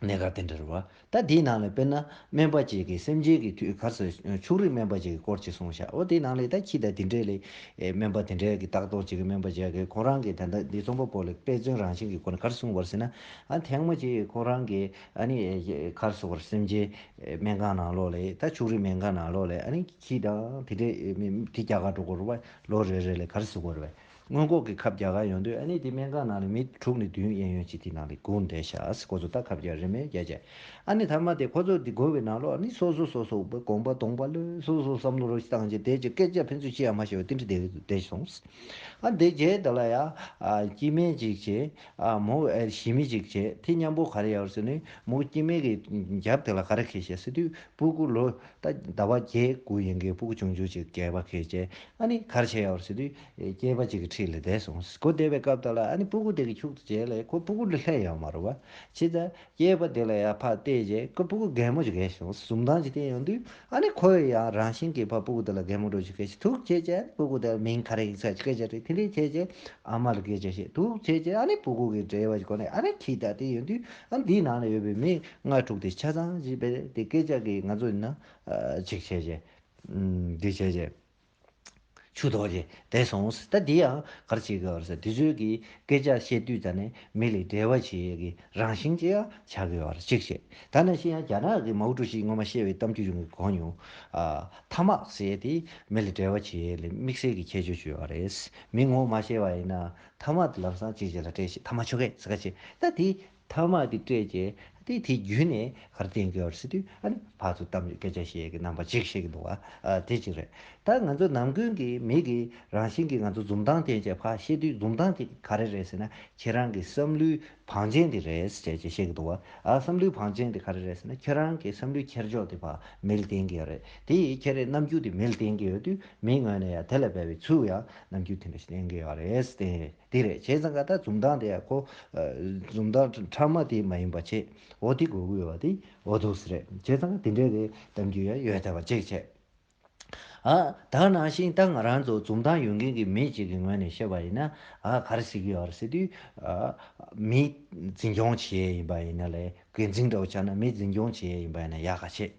གནད་འགག་དེ་འདྲ་རེད་པ། ད་དེའི་ནང་ལ་དཔེར་ན་སྨན་པ་ཅིག་གིས་སེམས་ཅན་གྱི་དུས་ག་རེ་ཟེར། ཕྱུགས་རིགས་སྨན་པ་ཅིག་གི་སྐོར་ཅིག་གསུངས་ཤག་འོ་དེའི་ནང་ལ་ད་ཁྱི་དང་དེ་འདྲས་ལ་ཨེ་སྨན་པ་དེ་འདྲས་ཀྱིས་ལྟ་རྟོག་བྱེད་ཀྱི། སྨན་པ་ཅིག་གིས་ཁོ་རང་གི་ད་ལྟ་འདི་རྩོམ་པ་པོ་ལ་དཔེ་མཚོན་རང་བཞིན་གྱི་སྒོ་ནས་ག་རེ་གསུངས་པ་རེད་ཟེར་ན། ཨ་ཐེངས་མ་ཅིག་ཁོ་རང་གིས་ཨ་ནི་ག་རེ་ཟེར་དགོས་རེད། སེམས་ཅན་སྨན་ཁང་ནང་ལོགས་ལ། ད་ཕྱུགས་རིགས་སྨན་ཁང་ནང་ལོགས་ལ་ཨ་ནི་ཁྱི་དང་དེ་འདྲས་མི་དེ་རྒྱག་ག་འགྲོ་གི་རེད་པ། ལོ་རེ་རེ་ལ་ག་རེ་ཟེར་དགོས་རེད་པས། སྔོན་འགོག་གི་ཁབ་རྒྱག་ག་ཡོང་དུས། ཨ་ནི་དེ་སྨན་ཁང་ནང་ལ་མི་དྲུག་ནས་བདུན་གཡས་གཡོན་ཅིག་དེ་ནང་ལ་སྒུག་བསྡད་ཤག་ཁོ་ཚོ་ད་ཁབ་རྒྱག་རིན་མེད་རྒྱག་བྱས། ཨ་ནི་མཐའ་མ་དེ་ཁོ་ཚོ་དེ་དགོས་པའི་ནང་ལོགས། ཨ་ནི་སོ་སོ་སོ་སོ་དགོངས་པ་དོགས་པ་ལོས། སོ་སོ་བསམ་བློ་རོ་བཏང་བྱས། དེ་ཅིག་སྐད་ཆ་ཕན་ཚུན་བཤད་ཡ་མ་བཤད་པ་དེ་འདྲ་བསྡད་བསྡད་སོང་། ཨ་དེ་རྗེས་དེ་ལ་ཡ་ཨ་སྐྱེ་དམན་ཅིག་བྱས། ཨ་མོ་ཨ་གཞིས་མི་ཅིག་བྱས། དེ་མཉམ་པོ་ག་རེ་ཡོད་རེད་ཟེར་ནས། མོ་སྐྱེ་དམན་གྱི་རྒྱབ་དེ་ལ་ག་རེ་འཁེལ་བྱས་ཟེར་དུས། སྤུ་གུ་ལོ་ད་ཟླ་བ་བརྒྱད་དགུ་ཡན་གྱི་སྤུ་གུ་ཆུང་ཆུང་ཅིག་སྐྱེས་པ་འཁེལ་བྱས། ཨ་ནི་ག་རེ་བྱས་ཡོད་རེད་ཟེར་དུས། སྐྱེས་པ་ཅིག་གི་འཁྲིས་ལ་བསྡད་སོང་། སྒུག་བསྡད་པའི་སྐབས་དེ་ལ་ཨ་ནི་སྤུ་གུ་དེ་གི་ཁྱུག་ཏུ་བྱས་ལས། ཁོ་སྤུ་གུ་ལ་སླེབས་ཡོད་མ་རེད་པ། བྱས་ཙང་སྐྱེས་པ་དེ་ལ་ཡ་ཕར་བལྟས་བྱས། ཁོ་སྤུ་གུ་རྒན་མོ་ཅིག་སྐྱེས་སོང་། འཛུམ་མདངས་ཅིག་བསྟན་ཡོང་དུས། ཨ་ནི་ཁོ་ཡང་རང་བཞིན་གྱིས་ཕར་སྤུ་གུ་དེ་ལ་རྒན་མོ་འདྲ་ཅིག་སྐྱེས་བྱས། ཐུག་བྱས་བྱས་སྤུ་གུ་དེ་ལ་མིང་ག་རེ་ཡིན་ས་ཅིག་སྐད་ཆ་དྲིས། དེ་འདྲས་བྱས་བྱས་ཨ་མ་ལ་སྐད་ཆ་བཤད། ཐུག་བྱས་བྱས་ཨ་ནི་སྤུ་གུ་གི་འབྲེལ་བ་ཅིག་གོ་ནས། ཨ་ནི་ཁྱི་དང་དེ་ཡོང་དུས། ཨ་ནི་འདིའི་ནང་ལ་ཡོད་པའི་མི་ལྔ་དྲུག་དེ་ཆ་ཚང་ཅིག་རྦད་དེ་སྐད་ཆ་གི་ང་ཚོ་ཡིན་ན་ཨ་ཅིག་བྱས་བྱས། ཨམ་འདི་བྱས་བྱས། ཆུ་དོག་ཅིག་བསྡད་སོང་། ད་འདི་ཡང་ག་རེ་བྱེད་ཀྱི་ཡོད་རེད་ཟེར། དེ་ཚོའི་གི་སྐད་ཆ་བཤད་དུས་ཙ་ནས་མི་ལ་འབྲེལ་བ་བྱེད་ཡས་ཀྱི་རང་བཞིན་ཅིག་ཡང་ཆགས་ཀྱི་ཡོད་རེད། གཅིག་བྱས། ད་ནང་བཞིན་ཡང་རྒྱ་ནག་གི་མའོ་ཀྲུའུ་ཞིས་སྔོན་མ་བཤད་པའི་གཏམ་རྒྱུད་ཅིག་གོ་མྱོང་། ཨ་ཐ་མག་ཟེར་དེ་མི་ལ་འབྲེལ་བ་བྱེད་ཡས་ལ་དམིགས་བསལ་གྱི་ཁྱད་ཆོས་ཅིག་ཡོད་རེད། མི་ངོ་མ་ཤེས་པ་ཡིན་ན་ཐ་མག་དེ་ལམ་སང་གཅིག་བྱས་ལ་སྤྲད་བྱས། ཐ་མག་ཆོ་གས་ཟེར་ག་བྱས། ད་དེ་ཐ་མག་དེ་སྤྲད་བྱས། དེ་དེ་བརྒྱུད་ནས་ག་རེ་བསྟན་གྱི་ཡོད་རེད་ཟེར་དུས། ཨ་ནི་ཕར་ཚུར་གཏམ་རྒྱུད་སྐད་ཆ་བཤད་ཀྱི་རྣམ་པ་ཅིག་བཤད་ཀྱི་འདུག་བ། ཨ་དེ་གཅིག་རེད། ད་ང་ཚོ་ནམ་རྒྱུན་གྱི་མི་གི་རང་བཞིན་གྱི་ང་ཚོ་འཛུམ་མདངས་བསྟན་བྱས་ཕར་བཤད་དུས། འཛུམ་མདངས་དེ་ག་རེ་རེད་ཟེར་ན། ཁྱེད་རང་གི་བསམ་བློའི་བང་ཆེན་དེ་རེད་ཟེར་བྱས་བཤད་ཀྱི་འདུག་བ། ཨ་བསམ་བློའི་བང་ཆེན་དེ་ག་རེ་རེད་ཟེར་ན། ཁྱེད་རང་གི་བསམ་བློའི་འཁྱེར་ཕྱོགས་དེ་ཕར་མི་ལ་བསྟན་གྱི་ཡོད་རེད། དེ་ཡིས་ཁྱེད་རའི་རྣམ་འགྱུར་དེ་མི་ལ་བསྟན་གྱི་ཡོད་དུས། མིའི་ངོས་ནས་ཡང་དེ་ལ་འབད་པའི་ཚུར་ཡང་རྣམ་འགྱུར་དེ་འདྲ་ཞིག་བསྟན་གྱི་ཡོད་རེད་ཟེར་ཏེ། དེ་རེད། བྱས་ཙང་ཀ་ད་འཛུམ་མདངས་དེ་ཡང་ཁོ་ཨ་འཛུམ་མདངས་ཕྲ་མ་དེ་མ་ཡིན་པ་བྱས། འོ་དེ་དགོས་ཀྱི་ཡོད་པ་དེ་འོ་འདུག་སེ་རེད། བྱས་ཙང་ཀ་དེ་འདྲའི་གི་གཏམ་རྒྱུད་ཡང་ཡོད་བསྡད་པ་ཅིག་བྱས། ཨ་ད་ནང་བཞིན་ད་ང་རང་ཚོ་འཛུམ་མདངས་ཡོད་མཁན་གྱི་མི་ཅིག་གི་ངོས་ནས་བཤད་པ་ཡིན་ན། ཨ་ག་རེ་ཟེར་གྱི་ཡོད་རེད་ཟེར་དུས། ཨ་མི་འཛིན་སྐྱོང་བྱེད་ཡས་ཡིན་པ་ཡིན་ན་ལས། འགན་འཛིན་འདྲ་བོ་ཆགས་ན། མི་འཛིན་སྐྱོང་བྱེད་ཡས་ཡིན་པ་ཡིན་ན་ཡག་ག་བྱས།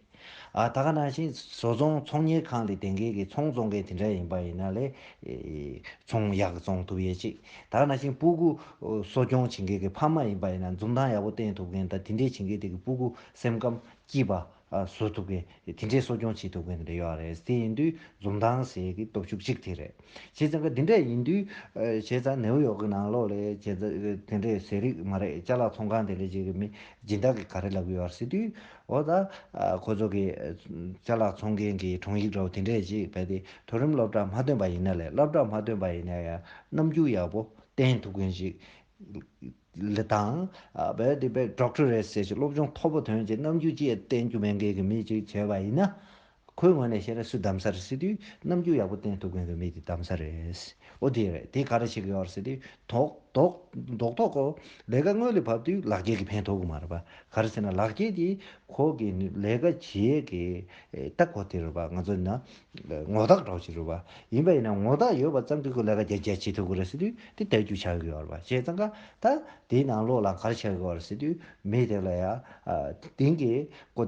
ཨ་ད་ག་ནང་བཞིན་བཟོ་ཚོང་ཚོང་གཉེར་ཁང་ལ་བསྡད་མཁན་གྱི་ཚོང་བཙོང་མཁན་དེ་འདྲ་ཡིན་པ་ཡིན་ན་ལས། ཨེ་ཚོང་ཡག་བཙོང་ཐུབ་ཡས་ཅིག་ད་ག་ནང་བཞིན་སྤུ་གུ་གསོ་སྐྱོང་བྱེད་མཁན་གྱི་ཕ་མ་ཡིན་པ་ཡིན་ན། འཛུམ་མདངས་ཡག་པོ་བསྟན་ཐུབ་མཁན་དང་། དེ་འདྲས་བྱེད་མཁན་དེ་གི་སྤུ་གུ་སེམས་ཁམས་སྐྱིད་པ་ཨ་བཟོ་ཐུབ་མཁན། དེ་འདྲས་གསོ་སྐྱོང་བྱེད་ཐུབ་མཁན་དེ་འདྲ་ཡོད་རེད། དེ་ཡིན་དུས་འཛུམ་མདངས་ཟེར་གྱི་སྟོབས་ཤུགས་གཅིག་དེ་རེད། བྱས་ཙང་ཀ་འདི་འདྲ་ཡིན་དུས། ཨ་བྱས་ཙང་ནེའུ་ཡོག་གི་ནང་ལོགས་ལ་བྱས་ཙང་དེ་འདྲའི་ཟས་རིགས་མ་རེད། ཅ་ལག་ཚོང་ཁང་དེ་འདྲ་ཅིག་གི་མི་སྦྱིན་བདག་གིས་ག་རེ་ལབ་ཀྱི་ཡོད་རེད་ཟེར་དུས། འོ་ད་ཨ་ཁོ་ཚོ་གི་ཅ་ལག་ཚོང་མཁན་གྱི་དྲུང་ཡིག་འདྲ་བོ་དེ་འདྲས་ཅིག་རྦད་དེ་མཐོ་རིམ་སློབ་གྲྭ་མ་ཐོན་པ་ཡིན་ན་ལས། སློབ་གྲྭ་མ་ཐོན་པ་ཡིན་ན་ཡང་རྣམ་འགྱུར་ཡག་པོ་བསྟན་ཐུབ་མཁན་ཞིག་ལ་དང་། ཨ་རྦད་དེ་རྦད་ཌོག་ཊར་རེད་ཟེར་ཞིག་སློབ་སྦྱོང་མཐོ་པོ་ཐོན་བྱས་རྣམ་འགྱུར་ཅིག་བསྟན་རྒྱུ་མེད་མཁན་གྱི་མི་ཅིག་བྱས་པ་ཡིན་ན། ཁོའི་ངོས་ནས་བཤད་ན་སུ་གདམ་ས་རེད་ཟེར་དུས། རྣམ་འགྱུར་ཡག་པོ་བསྟན་ཐུབ་མཁན་གྱི་མི་དེ་གདམ་ས་རེད། འོ་དེ་རེད། དེ་ག་རེ་བྱེད་ཀྱི་ཡོད་རེད་ཟེར་དུས། རྡོག་རྡོག་རྡོག་རྡོག་གོ། ལས་ཀ་སྔོན་ལ་བབས་དུས་ལག་འཁྱེར་གྱིས་ཕན་ཐོགས་ཀྱི་མ་རེད་པ། ག་རེ་ཟེར་ན་ལག་འཁྱེར་དེ་ཁོ་གི་ལས་ཀ་བྱེད་ཡས་ཀྱི་ད་གོ་དེ་རེད་པ། ང་ཚོ་ན་ངོ་རྟགས་འདྲ་བོ་ཞིག་རེད་པ། ཡིན་པ་ཡིན་ན་ངོ་རྟགས་ཡོད་པ་ཙམ་གྱིས་ཁོ་ལས་ཀ་རྒྱ་རྒྱ་བྱེད་ཐུབ་ཀྱི་རེད་ཟེར་དུས། དེ་ལྟ་རྒྱུ་ཆགས་ཀྱི་ཡོད་རེད་པ། བྱས་ཙང་ཀ་ད་དེའི་ནང་ལོགས་ལ་ག་རེ་ཆགས་ཀྱི་ཡོད་རེད་ཟེར་དུས། མི་དེ་ལ་ཡ་ཨ་དེང་གི་ཀོ་